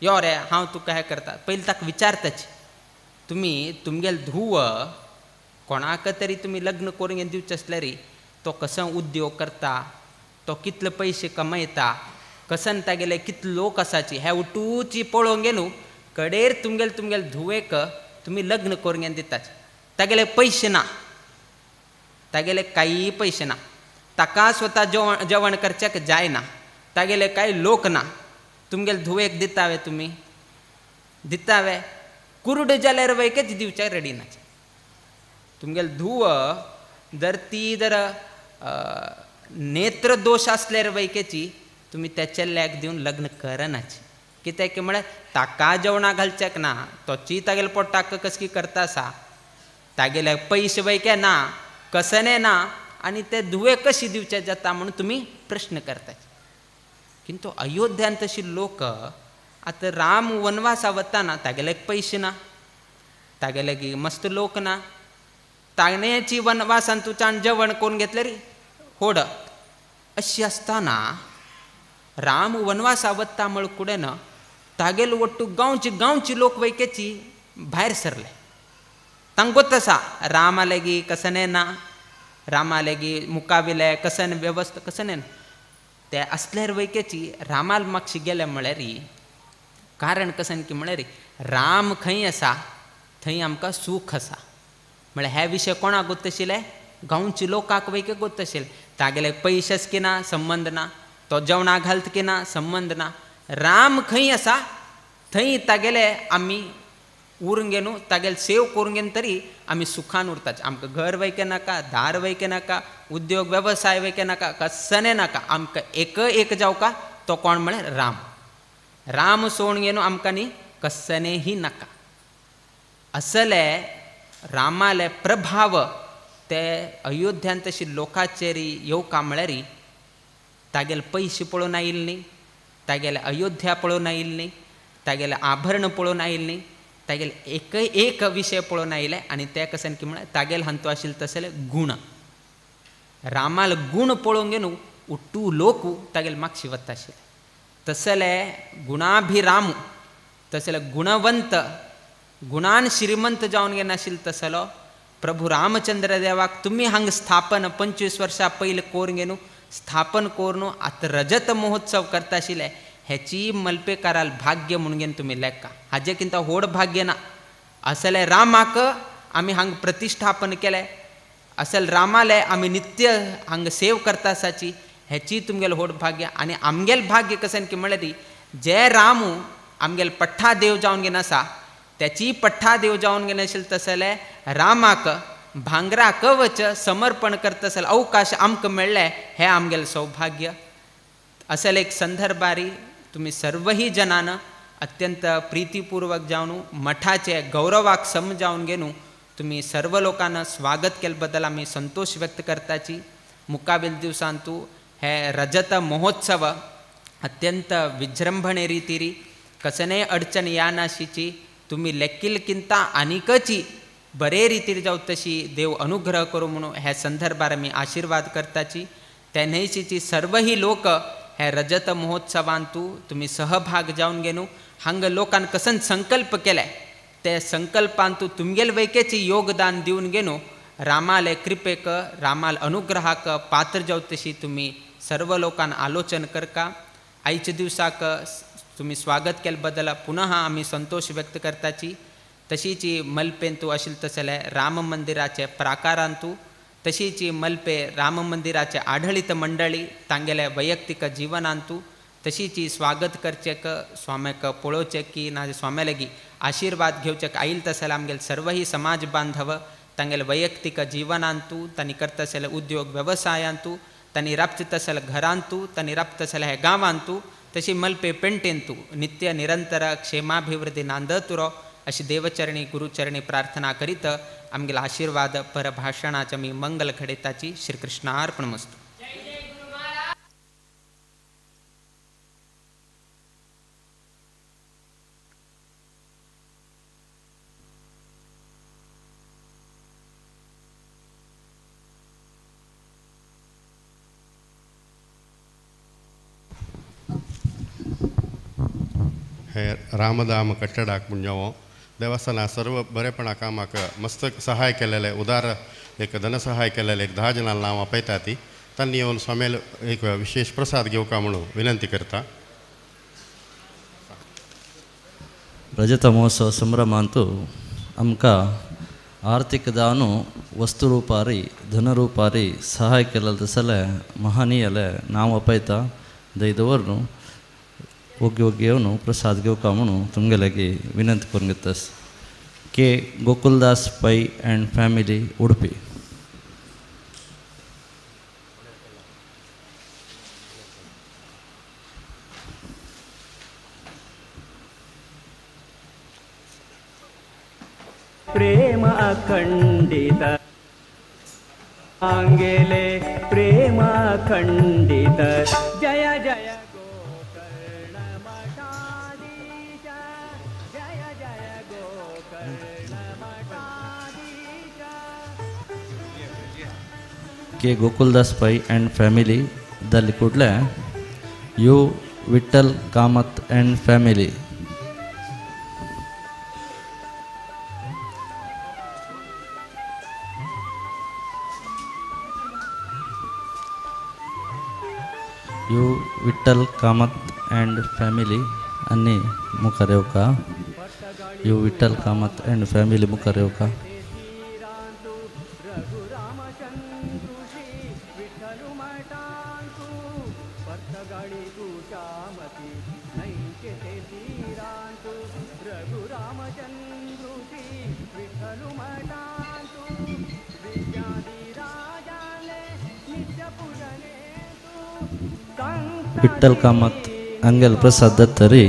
यो रे हांव तुका हें करता, पयलीं ताका विचारताच तुमी तुमगेले धुव कोणाक तरी तुमी लग्न करून दिवचें आसल्यार तो कसो उद्योग करता, तो कितले पयशे कमयता, कसन तागेले कितले लोक आसाची हे उटूची पळोवंक न्हू कडेर तुमगेले तुमगेले धुवेक तुमी लग्न करून दिताच. तागेले पयशे ना, तागेले कांय पयशे ना, ताका स्वता जेवण जेवण करच्याक जायना, तागेले कांय लोक ना, तुमगेले धुवेक दितावे तुमी दितावे कुरुड जाल्यार वैकेच दिवच्याक रेडी ना. तुमगेले धुव जर ती जर नेत्रदोश आसल्यार वैकेची तुमी त्या चेल्ल्याक दिवन लग्न करनाच. कित्याक की म्हळ्यार ताका जेवणां घालच्याक ना, तोची तागेले पोटाक कसकी करता आसा, तागेले पयशे वैके ना, कसने ना, आनी ते धुवे कशी दिवचे जाता म्हणून तुमी प्रश्न करतात. किंतु अयोध्यांत तशी लोक आतां राम वनवासा वताना तागेले पयशे ना, तागेले मस्त लोक ना, तागण्याची वनवासान तुच्यान जेवण करून घेतले रे होड अशी आसतना राम वनवासा वता म्हळ कुडेन तागेलो ಒಟ್ಟು गांवची गांवची लोक वैकेची भायर सरले. तांकां गोत आसा रामालेगी कसने ना, रामालेगी मुकाविले कसन वेवस्था कसने ना, ते आसल्यार वैकेची रामाल मागशी गेले म्हळ्यार कारण कसन की म्हळ्यार राम खंय आसा थंय आमकां सूख आसा. म्हळ्यार हे विशय कोणाक गोत आशिल्ले गांवचे लोकांक वैके गोत आशिल्ले. तागेले पयशेच की ना संबंद ना, तो जेवणाक घालत की ना संबंद ना, राम खंय आसा थंय तागेले आमी उरून घेवन तागेले सेव करून घेवन तरी आमी सुखान उरताच. आमकां घर वैके नाका, दार वैके नाका, उद्योग वेवसाय वैके नाका, कसने नाका, आमकां एक एक जावका तो कोण म्हळ्यार राम. राम सोडून घेवन आमकां न्ही कसनेही नाका. असले रामाले प्रभाव ते अयोध्यांत तशी लोकांचेर येवका म्हळ्यार तागेले पयशे पळोवन आयिल्ले न्ही, तागेले अयोध्या पळोवन आयिल्ले न्ही, तागेलें आभरण पळोवन आयिल्लें न्ही, तागेले एकय एक विशय पळोवन आयिल्ले आनी ते कशें की म्हळ्यार तागेले हांतू आशिल्ले तसले गूण. रामाल गूण पळोवंक न्हू उट्टू लोक तागेले मागशी वता आशिल्ले. तसले गुणाभिराम, तसले गुणवंत, गुणान श्रीमंत जावन घेवन आशिल्लो तसलो प्रभू रामचंद्र देवाक तुमी हांगा स्थापन 25 वर्सां पयलीं कोरून घेवन स्थापन करून आतां रजत महोत्सव करता आशिल्ले हेची मलपेकाराल भाग्य म्हणून घेवन तुमी लेखा. हाजे किंता व्हड भाग्य ना. असले रामाक आमी हांगा प्रतिश्ठापन केलें, असल रामाले आमी नित्य हांगा सेव करता आसाची हेची तुमगेलें व्हड भाग्य. आनी आमगेलें भाग्य कशें की म्हणल्यार जे रामू आमगेले पठ्ठा देव जावन घेवन आसा त्याची पठ्ठा देव जावन घेवन आशिल्ले तसले रामाक भांगरा कवच समर्पण करता आसले अवकाश आमकां मेळ्ळें हें आमगेलें सौभाग्य. असले एक संदर्भारी तुमी सर्वही जनान अत्यंत प्रितीपूर्वक जावन मठाचे गौरवाक समजावन घेवन तुमी सर्व लोकांना स्वागत केले बद्दल आमी संतोष व्यक्त करताची. मुकावेल दिवसांतू हे रजत महोत्सव अत्यंत विजृंभणे रितीरी कसने अडचण या नाशीची तुमी लेखिलकिंता आनीकची बरे रितीर जावं तशी देव अनुग्रह करूं म्हणून ह्या संदर्भार आमी आशिर्वाद करताची. त्या न्हयशीची सर्वही लोक हे रजत महोत्सवांतू तुमी सहभाग जावन घेवन हांगा लोकान कसन संकल्प केले ते संकल्पांतू तुमगेले वैकेचे योगदान दिवन घेवन रामाले कृपेक रामाल अनुग्रहाक पात्र जावं तशी तुमी सर्व लोकान आलोचन करका. आयच्या दिवसाक तुमी स्वागत केले बद्दल पुनः आमी संतोष व्यक्त करताची. तशीची मलपेंतू आशिल्ले तसले राम मंदिराचे प्राकारांतू तशीची मलपे राम मंदिराचे आढळीत मंडळी तांगेले वैयक्तिक जीवनांतू तशीची स्वागत करचेक स्वाम्याक पळोवचें की ना स्वाम्या लागीं आशिर्वाद घेवचेक आयल तसले आमगेले सर्वही समाज बांधव तांगेले वैयक्तिक जीवनांतू तांणी करता आसले उद्योग वेवसायांतू तांणी राबचे तसले घरांतू तांणी राबता आसले ह्या गांवांतू तशी मलपे पेंटेंतू नित्य निरंतर क्षेमाभिवृद्धी नांदतुरो अशी देवचरणी गुरुचरणी प्रार्थना करीत आमगेले आशीर्वाद परभाषणाचे मी मंगल घडयताची. श्रीकृष्णार्पणमस्तु. हे रामधाम कट्टडाक म्हणजे देवस्थाना सर्व बरेपणा कामाक मस्त सहाय केलेले उदार एक धनसहाय केलेले एक 10 जणां नांव आपयता ती तांणी येवन स्वामेल एक विशेष प्रसाद घेवका म्हणून विनंती करता. रजत महोत्सव संभ्रमांतू आमकां आर्थिक दानु वस्तुरूपारी धनरूपारी सहाय केलेले तसले महानीयले नांव आपयता दय दवरनु ओगी ओगी येवन प्रसाद घेवका म्हणून तुमगे लागीं विनंती करून घेतास. K Gokuldas Pai and family Udupi. प्रेम अखंडित आंगेले प्रेम अखंडित जय जय K Gokuldas Pai and family ದಲ್ಲಿ ಕೂಡಲೇ U Vittal Kamath and family. U Vittal Kamath and family ಅನ್ನಿ ಮುಖಾರ್ येवका. U Vittal Kamath and family ಮುಖಾರ್ येवका. Vittal Kamath Angel Prasad Dattari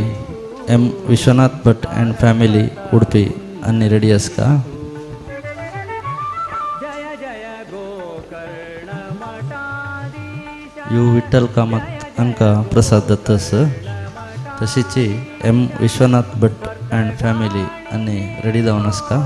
M Vishwanath Bhat and family Udupi Anni ready आसका. You Vittal Kamath अंका प्रसाद दत्तस. तशीच M Vishwanath Bhat and family आनी ready जावन आसता.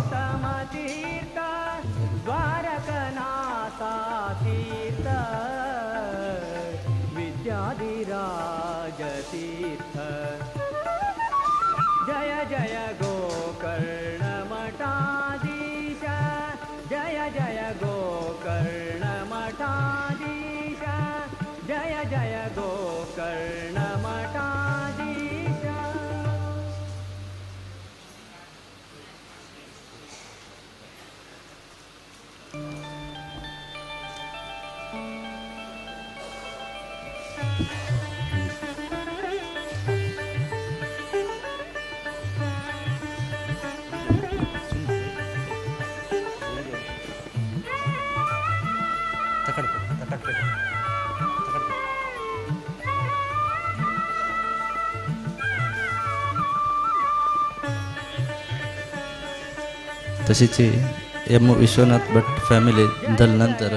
तशीच M Vishwanath Bhat family दल नंतर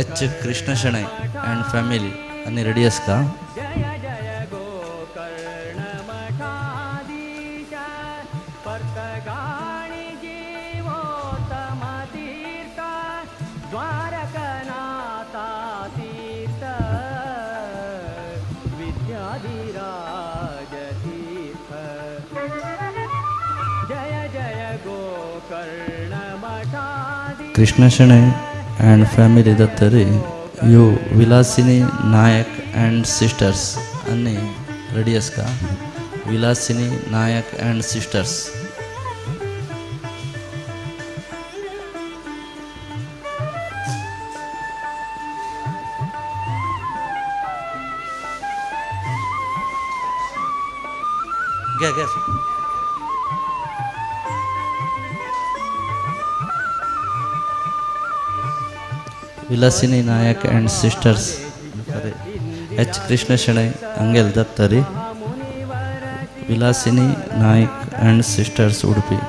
H Krishna Shenoy and family आनी ready आसता. Krishna Shenoy and family Dattari U Vilasini Nayak and sisters आनी रेडी आसता. Vilasini Nayak and sisters. घ्या घ्या. Vilasini Nayak and sisters H Krishna Shenoy Angel Dattari Vilasini Nayak and sisters Udupi.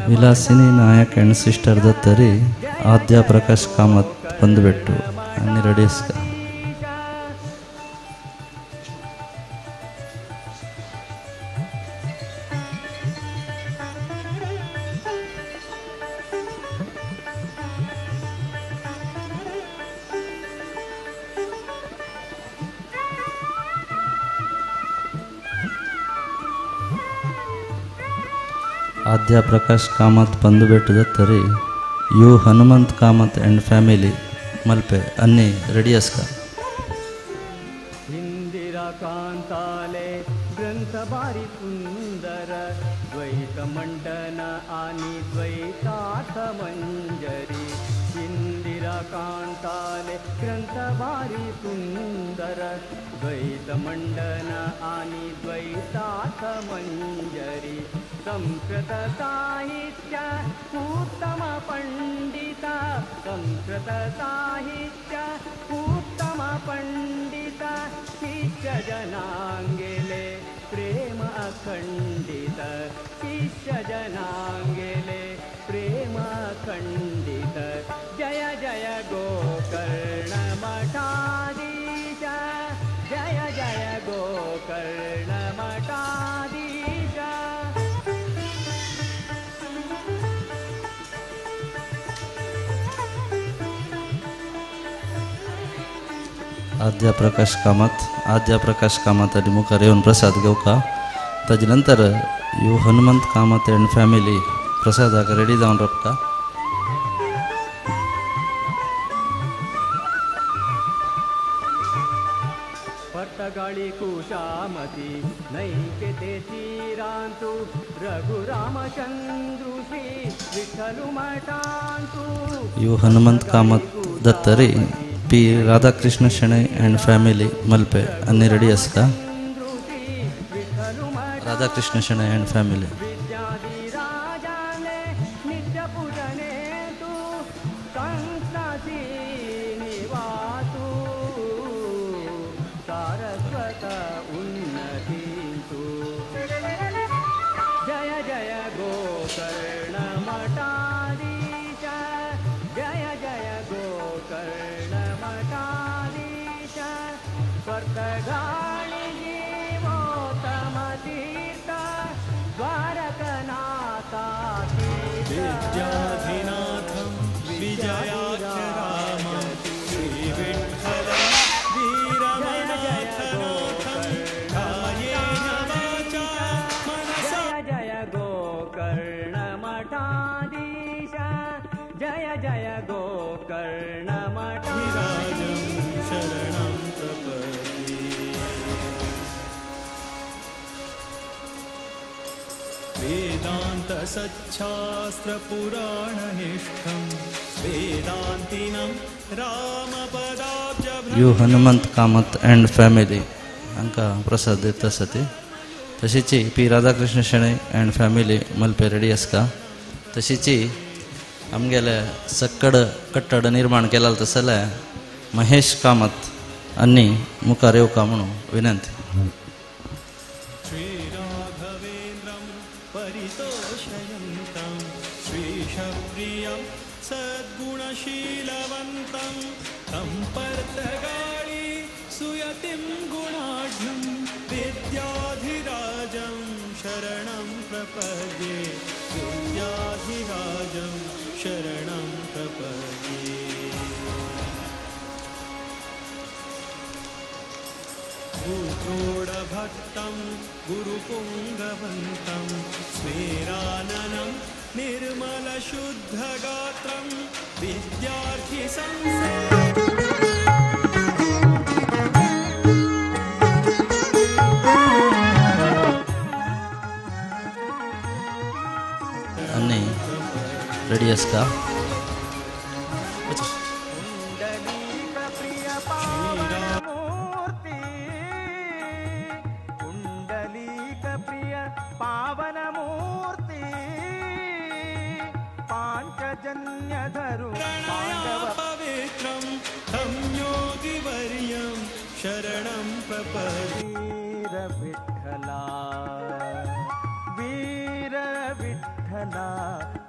Vilasini Nayak and sister Dattari Aadya Prakash Kamath Pandubettu आनी ready आसता. Aadya Prakash Kamath Pandubettu Dattari U Hanumanth Kamath and family Malpe Annie ready आसता. इंदिरा कांताले ग्रंथ बारी सुंदर द्वैत मंडन आणि द्वैतार्थ मंजरी. इंदिरा कांताले ग्रंथ बारी सुंदर द्वैत मंडन आणि द्वैतार्थ मंजरी. संस्कृत साहित्य उत्तम पंडिता संस्कृत साहित्य उत्तम पंडिता शिष्य जनांगेले प्रेम अखंडित शिष्य जनांगेले प्रेम अखंडित. जय जय गोकर्ण मठाधीश जय जय गोकर्ण मठाधीश. आद्या प्रकाश कामत आद्या प्रकाश कामत आनी मुखार येवन प्रसाद घेवका. ताजे नंतर you Hanumant Kamat and family प्रसादाक रेडी जावन रावता. Partagali कुशामती नैकेते तीरांतु रघुरामचंद्रु Shri विठ्ठलु मठांतु. You Hanumant Kamath Dattari P Radhakrishna Shenoy and family Malpe Annie ready आसता. Radhakrishna Shenoy and family. Partagali Jeevottam तीर्थ द्वारकनाथा विद्याधिनाथं विजयाख्यरामं श्रीविठ्ठलं वीरमनाथनाथं कायेन वाचा मनसा जय जय गोकर्ण मठाधीश जय जय गोकर्ण विराजं शरणं प्रपद्ये। Vedanta सच्छास्त्रपुराणनिष्ठं वेदान्तिनं रामपदाब्जभ्रं you Hanumant Kamat and family हांकां प्रसाद दिता आसा ती. तशीच P Radhakrishna Shenoi and family Malpe ready आसका. तशीच आमगेले सक्कड कट्टड निर्माण केला तसले महेश कामत आनी मुखार येवका म्हणून विनंती. श्रीराघवेन्द्रं परितोषयन्तं श्रीशप्रियं सद्गुणशीलवन्तं तं पर्तगाळी सुयतिं गुणाढ्यं विद्याधिराजं शरणं प्रपद्ये विद्याधिराजं शरणं प्रपद्ये। भूत्रोढभक्तं गुरुपुङ्गवन्तं स्मेराननं निर्मलशुद्धगात्रं विद्यार्थि संसे आनी रेडी आसका. पावनमूर्ति पाञ्चजन्यधरु पाण्डव पवित्रं तं योगिवर्यं शरणं प्रपद्ये। वीर विठ्ठला वीर विठ्ठला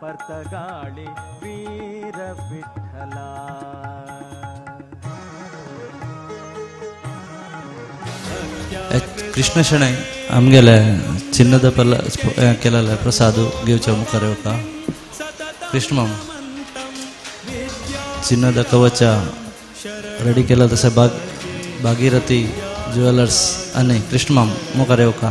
पर्तगाळी वीर विठ्ठला. कृष्ण शणै आमगेले चिन्नद पल्ल केलेले प्रसाद घेवच्या मुखार येवका. कृष्ण माम चिन्नद कवच रेडी केला तशें भागीरथी ज्वेलर्स आनी कृष्ण माम मुखार येवका.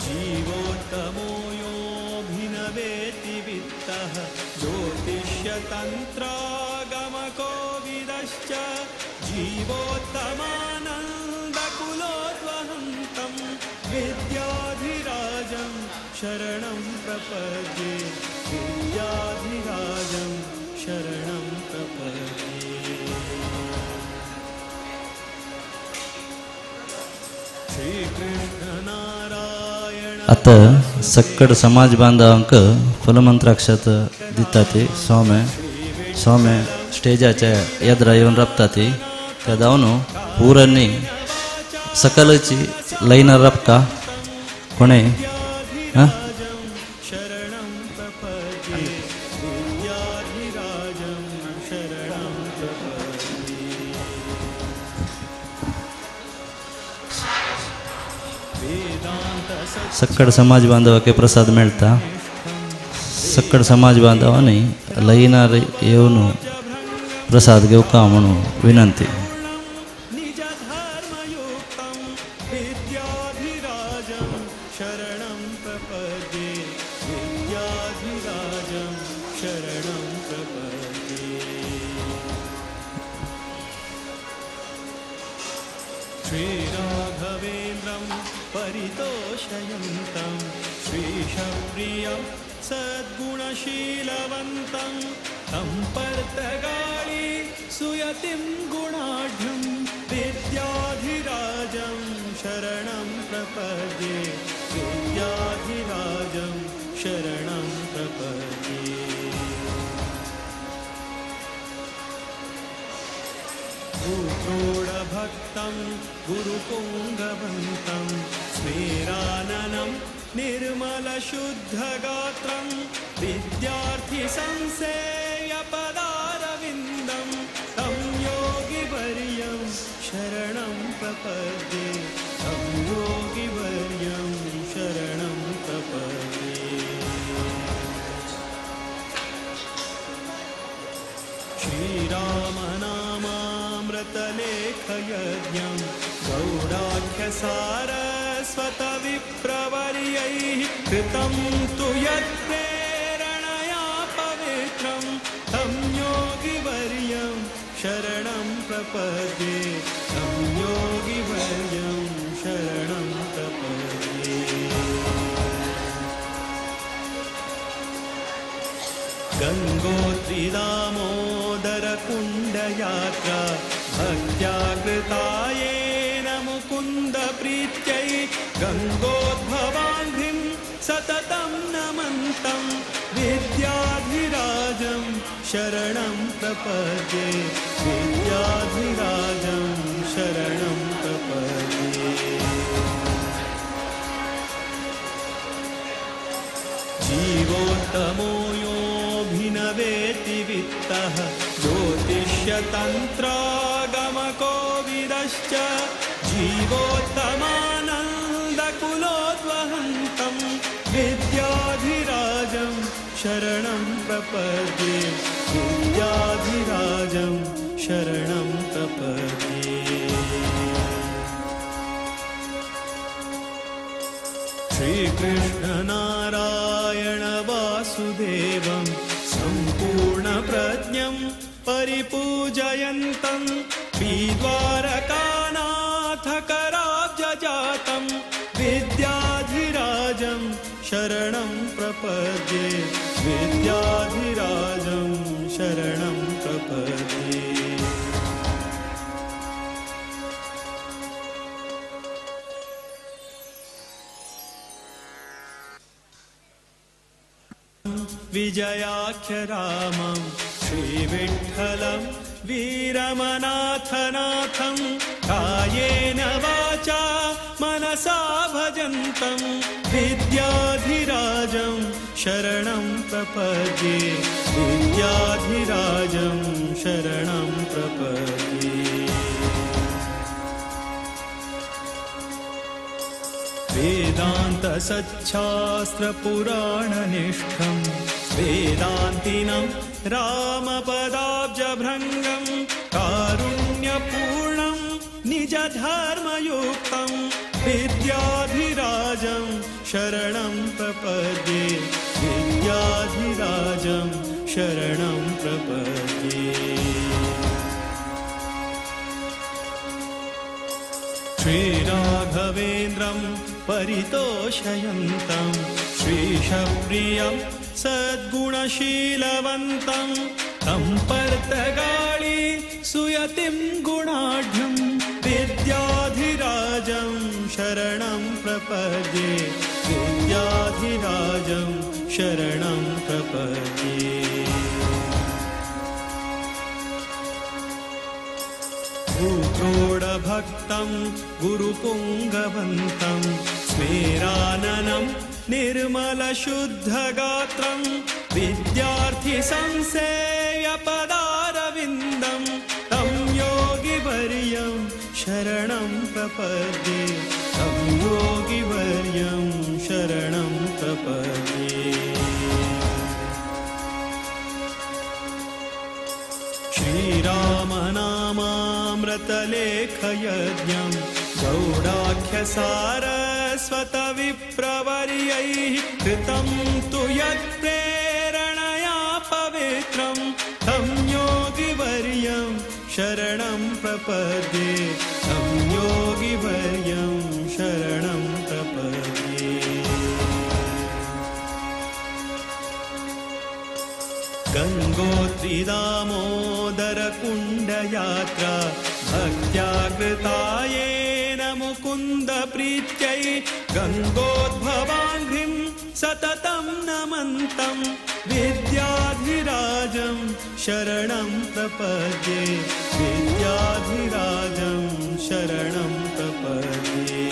जीवोत्तमो योऽभिनवेति वित्तः ज्योतिष्यतन्त्रागमकोविदश्च जीवोत्तमानन्दकुलोद्वहन्तं विद्याधिराजं शरणं प्रपद्ये विद्याधिराजं शरणं प्रपद्ये। श्रीकृष्णनारायण आतां सक्कड समाज बांधवांक फलमंत्राक्षत दिता ती स्वामे स्वामे स्टेजाच्या येद्रा येवन राबता ती. त्या जावन पुरांनी सकलची लायनार राबता कोणें हां शरणं प्रपद्ये विद्याधिराजं शरणं प्रपद्ये। वेदान्त सक्कड समाज बांधवाक प्रसाद मेळटा. सक्कड समाज बांधवांनी लायनार येवन प्रसाद घेवका म्हणून विनंती. निजधर्मयुक्तं विद्याधिराजं शरणं प्रपद्ये विद्याधिराजं शरणं प्रपद्ये। श्रीराघवेन्द्रं परितोषयन्तं श्रीशप्रियं सद्गुणशीलवन्तं तं पर्तगाळी सुयतिं गुणाढ्यं विद्याधिराजं शरणं प्रपद्ये विद्याधिराजं शरणं प्रपद्ये। भूत्रोढभक्तं गुरुपुङ्गवन्तं स्मेराननं निर्मलशुद्धगात्रं विद्यार्थि संसेयपदा श्रीरामनामामृतलेखयज्ञं गौडाख्यसारस्वतविप्रवर्यैः कृतं तु यत्प्रेरणया पवित्रं तं योगिवर्यं शरणं प्रपद्ये तं योगिवर्यं शरणं प्रपद्ये। गङ्गोत्रिदामोदरकुण्डयात्रा भक्त्या कृता येन मुकुन्दप्रीत्यै गङ्गोद्भवाङ्घ्रिं सततं नमन्तं विद्याधिराजं शरणं प्रपद्ये विद्याधिराजं शरणं प्रपद्ये। जीवोत्तमो योऽभिनवेति वित्तः ज्योतिष्यतन्त्रागमकोविदश्च जीवोत्तमानन्दकुलोद्वहन्तं विद्याधिराजं शरणं प्रपद्ये विद्याधिराजं शरणं प्रपद्ये। श्रीकृष्णनारायण वासुदेवं सम्पूर्णप्रज्ञं परिपूजयन्तं श्रीद्वारकानाथकराब्जजातं विद्याधिराजं शरणं प्रपद्ये विद्याधिराजं शरणं प्रपद्ये। विजयाख्य रामं श्रीविठ्ठलं वीरमनाथनाथं कायेन वाचा मनसा भजन्तं विद्याधिराजं शरणं प्रपद्ये विद्याधिराजं शरणं प्रपद्ये। वेदान्तसच्छास्त्रपुराणनिष्ठं वेदान्तिनं रामपदाब्जभृङ्गं कारुण्यपूर्णं निजधर्मयुक्तं विद्याधिराजं शरणं प्रपद्ये विद्याधिराजं शरणं प्रपद्ये। श्रीराघवेन्द्रं परितोषयन्तं श्रीशप्रियं सद्गुणशीलवन्तं तं पर्तगाळी सुयतिं गुणाढ्यं विद्याधिराजं शरणं प्रपद्ये विद्याधिराजं शरणं प्रपद्ये। भूक्रोडभक्तं गुरुपुङ्गवन्तं स्मेराननं निर्मलशुद्धगात्रं विद्यार्थिसंसेव्यपदारविन्दं तं योगिवर्यं शरणं प्रपद्ये तं योगिवर्यं शरणं प्रपद्ये। श्रीरामनामामृतलेखयज्ञं गौडाख्यसारस्वतविप्रवर्यैः कृतं तु यत्प्रेरणया पवित्रं तं योगिवर्यं शरणं प्रपद्ये तं योगिवर्यं शरणं प्रपद्ये। गङ्गोत्रिदामोदरकुण्डयात्रा भक्त्या कृता येन मुकुन्दप्रीत्यै गङ्गोद्भवाङ्घ्रिं सततं नमन्तं विद्याधिराजं शरणं प्रपद्ये विद्याधिराजं शरणं प्रपद्ये।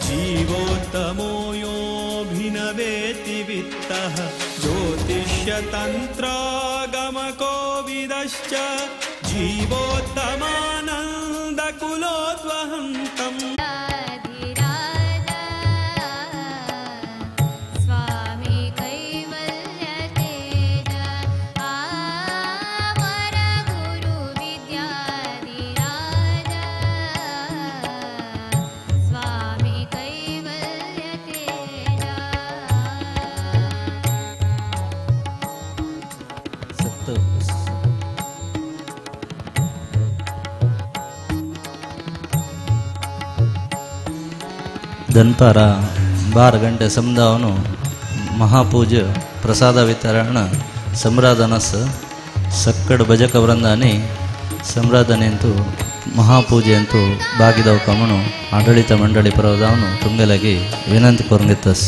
जीवोत्तमो योऽभिनवेति वित्तः ज्योतिष्यतन्त्रागमकोविदश्च जीवोत्तमानन्दकुलोद्वहन्तम् स्वामी कैवल्यदाता। ದನ್ಪಾರ 12 ಗಂಟೆ ಸಮುದಾಯನು ಮಹಾಪೂಜೆ ಪ್ರಸಾದ ವಿತರಣ ಸಂರಾಧನಸ್ ಸಕ್ಕಡ್ ಭಜಕ ವೃಂದಾನಿ ಸಂರಾಧನೆ ಅಂತೂ ಮಹಾಪೂಜೆ ಅಂತೂ ಬಾಗಿದವು ಕಮನು ಆಡಳಿತ ಮಂಡಳಿ ಪರವದವನು ತುಂಗಲಾಗಿ ವಿನಂತಿ ಕೋರಂಗಿತ್ತಸ್.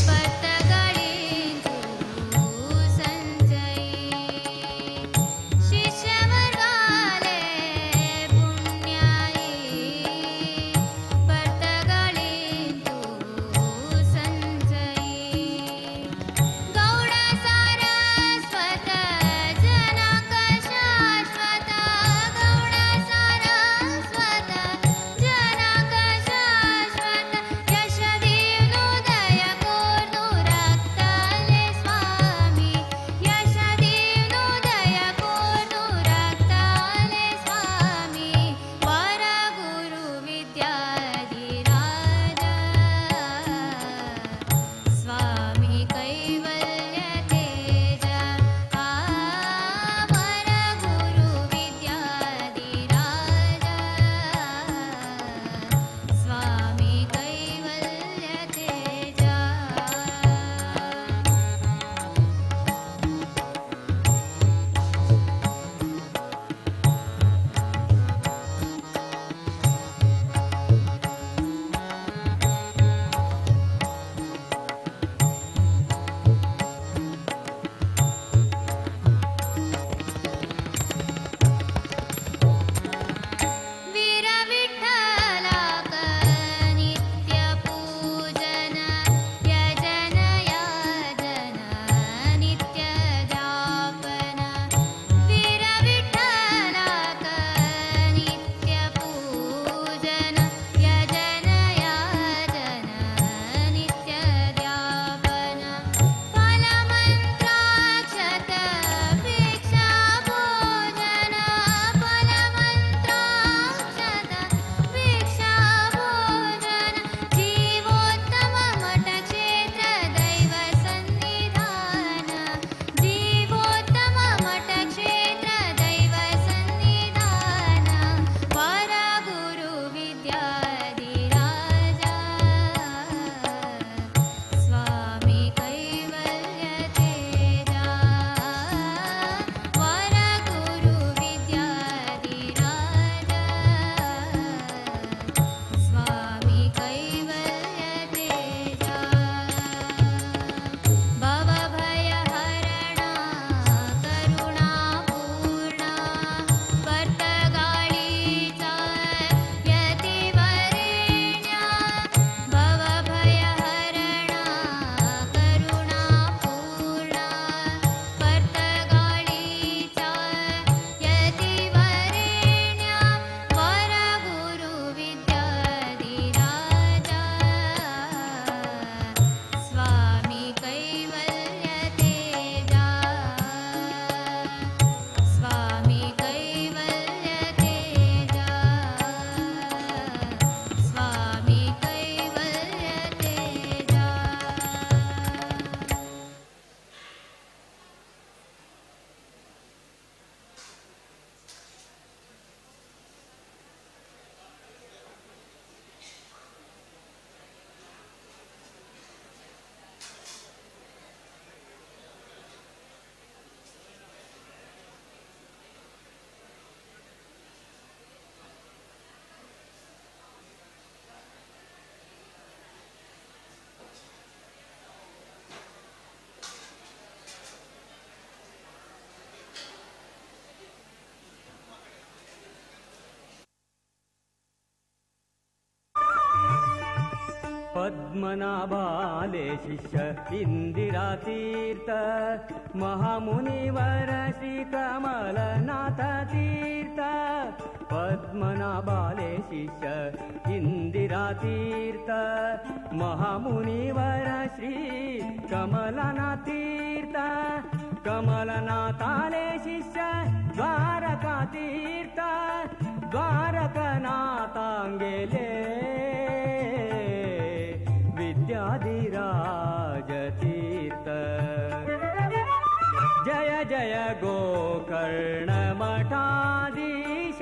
पद्मनाभाले शिष्य इंदिरा तीर्थ महामुनिवर श्री कमलनाथ तीर्थ। पद्मनाभाले शिष्य इंदिरा तीर्थ महामुनिवर श्री कमलनाथ तीर्थ। कमलनाथाले शिष्य द्वारका तीर्थ द्वारकनाथांगेले विद्याधिराज तीर्थ। जय जय गोकर्ण मठाधीश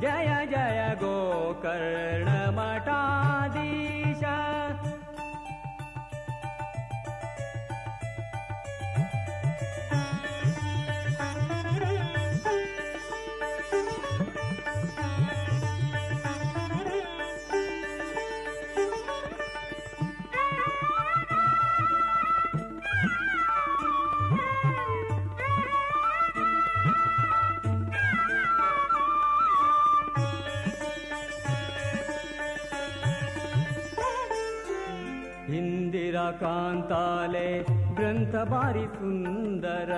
जय जय गोकर्ण मठाधीश। कांताले ग्रंथ बारी सुंदर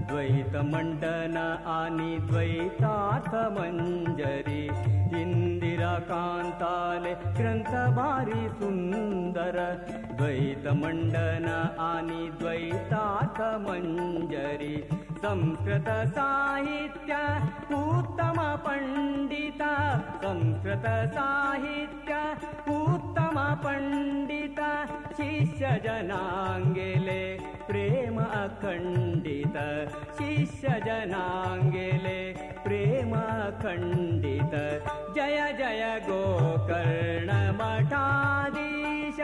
द्वैत मंडन आणि द्वैतार्थ मंजरी। इंदिरा कांताले ग्रंथ बारी सुंदर द्वैत मंडन आणि द्वैतार्थ मंजरी। संस्कृत साहित्य उत्तम पंडित संस्कृत साहित्य उत्तम पंडित शिष्य जनांगेले प्रेम अखंडित शिष्य जनांगेले प्रेम अखंडित। जय जय गोकर्ण मठाधीश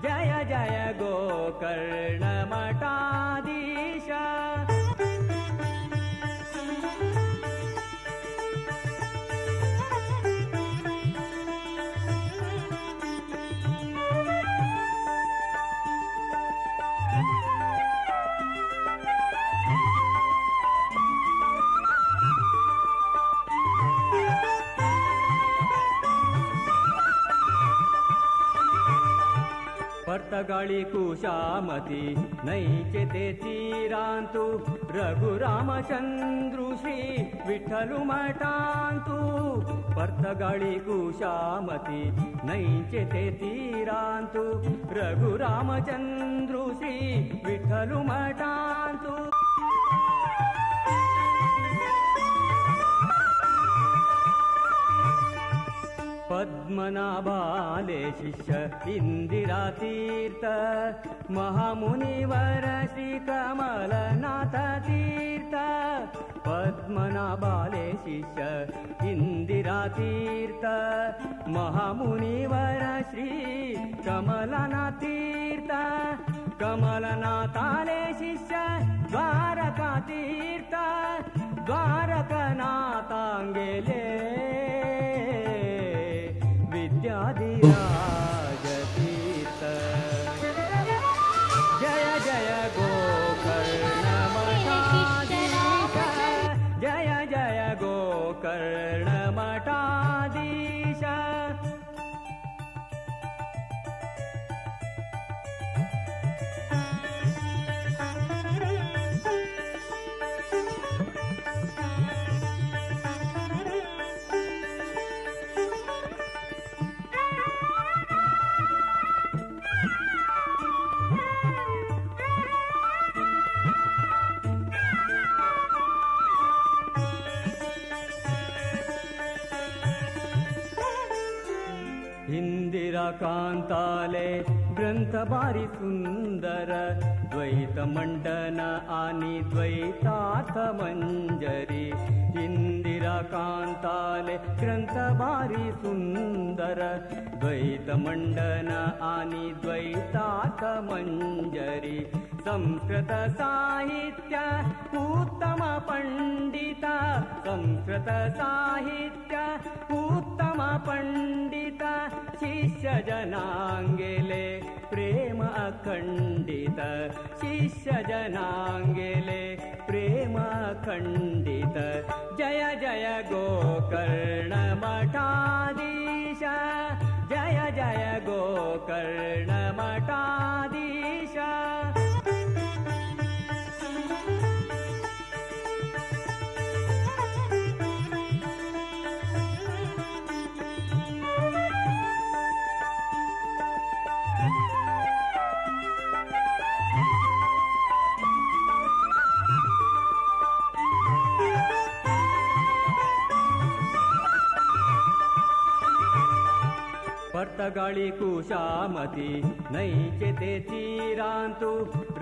जय जय गोकर्ण मठाधीश। पर्तगाळी कुशामती नैचे ते तीरांतु रघुरामचंद्रु श्री विठ्ठलु मठांतु। पर्तगाळी कुशामती नैचे ते तीरांतु रघुरामचंद्रु श्री विठ्ठलु मठांतु। पद्मनाभाले शिष्य इंदिरा तीर्थ महामुनिवर श्री कमलनाथ तीर्थ। पद्मनाभाले शिष्य इंदिरा तीर्थ महामुनिवर श्री कमलनाथ तीर्थ। कमलनाथाले शिष्य द्वारका तीर्थ द्वारकनाथांगेले विद्याधिराज तीर्थ। जय जय गोकर्ण मठाधीश जय जय गोकर्ण मठाधीश। इंदिरा कांताले ग्रंथ बारी सुंदर द्वैत मंडन आणि द्वैतार्थ मंजरी। इंदिरा कांताले ग्रंथ बारी सुंदर द्वैत मंडन आणि द्वैतार्थ मंजरी। संस्कृत साहित्य उत्तम पंडित संस्कृत साहित्य उत्तम पंडित शिष्य जनांगेले प्रेम अखंडित शिष्य जनांगेले प्रेम अखंडित। जय जय गोकर्ण मठाधीश जय जय गोकर्ण मठाधीश। पर्तगाळी कुशामती नैचे ते तीरांतु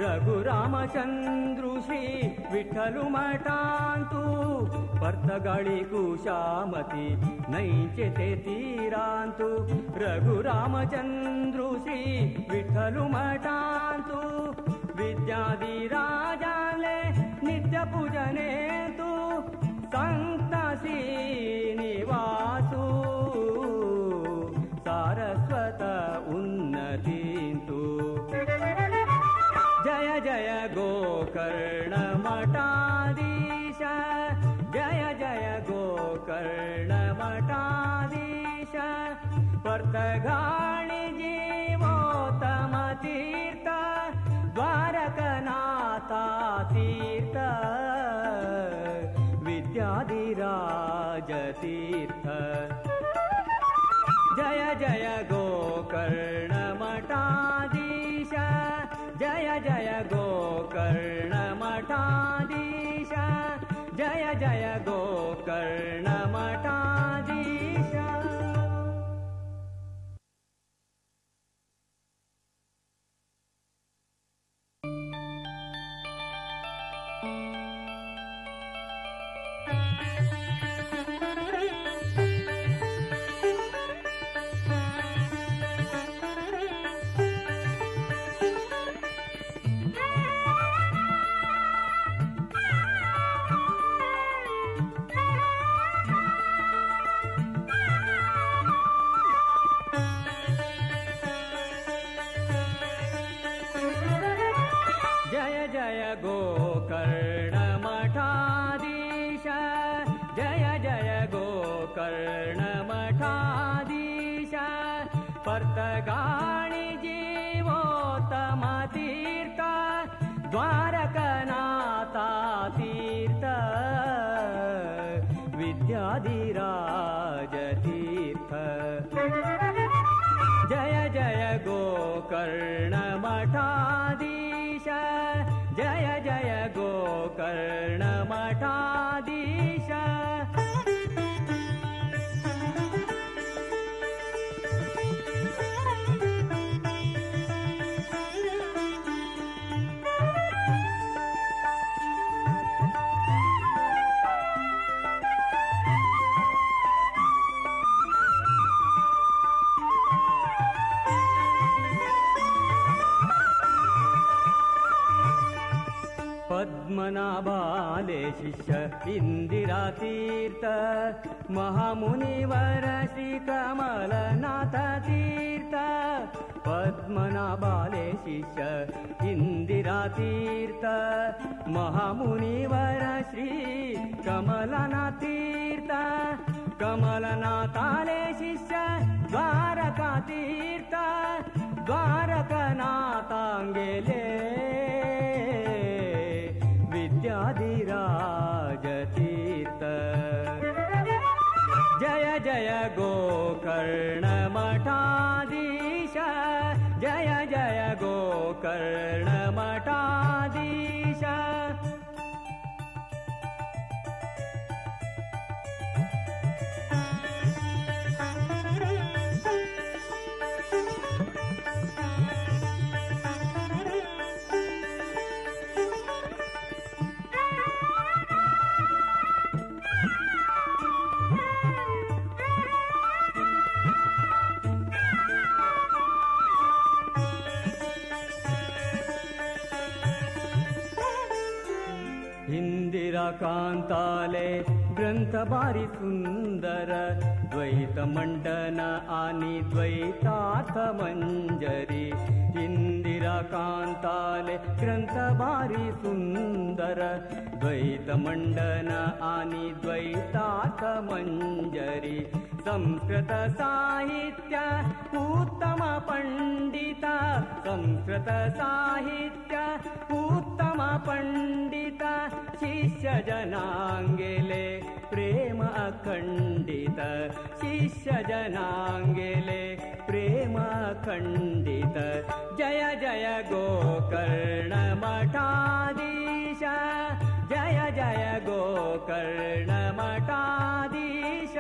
रघुरामचंद्रु श्री विठ्ठलु मठांतु। पर्तगाळी कुशामती नैचे ते तीरांतु रघुरामचंद्रु श्री विठ्ठलु मठांतु। विद्याधिराजाले नित्य पूजनेतु संत श्रीनिवासु सारस्वत उन्नतींतु। जय जय गोकर्ण मठाधीश जय जय गोकर्ण मठाधीश। पर्तगाळी जीवोत्तम तीर्थ तीर्थ विद्याधिराज तीर्थ। जय जय गोकर्ण मठाधीश जय जय गोकर्ण मठाधीश जय जय गोकर्ण मठाधीश। जय जय गोकर्ण मठाधीश जय जय गोकर्ण मठाधीश पर्तगाळि जीवोत्तम तीर्थ द्वारकनाथा तीर्थ विद्याधिराज तीर्थ। जय जय गोकर्ण मठाधीश जय जय गोकर्ण मठाधीश। पद्मनाभाले शिष्य इंदिरा तीर्थ महामुनिवर श्री कमलनाथ तीर्थ पद्मनाभाले शिष्य इंदिरा तीर्थ महामुनिवर श्री कमलनाथ तीर्थ कमलनाथाले शिष्य द्वारका तीर्थ द्वारकनाथांगेले विद्याधिराज तीर्थ। जय जय गोकर्ण मठाधीश जय जय गोकर्ण मठाधीश। इंदिरा कांताले ग्रंथ भारी सुंदर द्वैत मंडन आणि द्वैतार्थ मंजरी इंदिरा कांताले ग्रंथ भारी सुंदर द्वैत मंडन आणि द्वैतार्थ मंजरी संस्कृत साहित्य उत्तम पंडित संस्कृत साहित्य उत्तम पंडित शिष्य जनांगेले प्रेम अखंडित शिष्य जनांगेले प्रेम अखंडित। जय जय गोकर्ण मठाधीश जय जय गोकर्ण मठाधीश।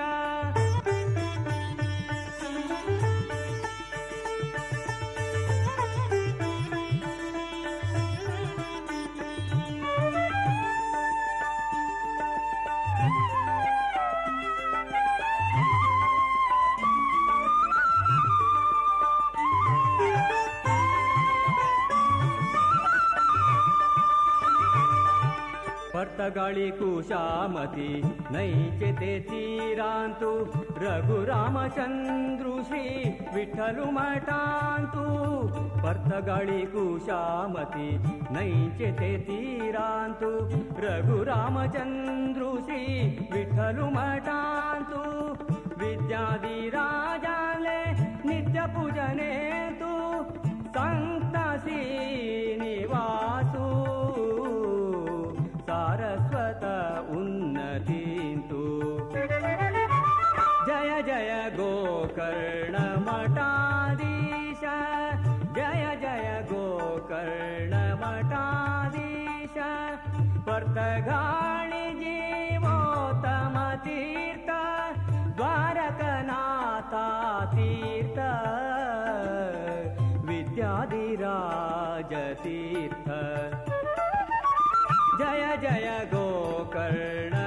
पर्तगाळी कुशामती नैचे ते तीरांतु रघुरामचंद्रु श्री विठ्ठलु मठांतु पर्तगाळी कुशामती नैचे ते तीरांतु रघुरामचंद्रु श्री विठ्ठलु मठांतु विद्याधिराजाले नित्य पूजनेतु संत श्रीनिवासु। पर्तगाळी जीवोत्तम तीर्थ द्वारकनाथा तीर्थ विद्याधिराज तीर्थ जय जय गोकर्णनाथ।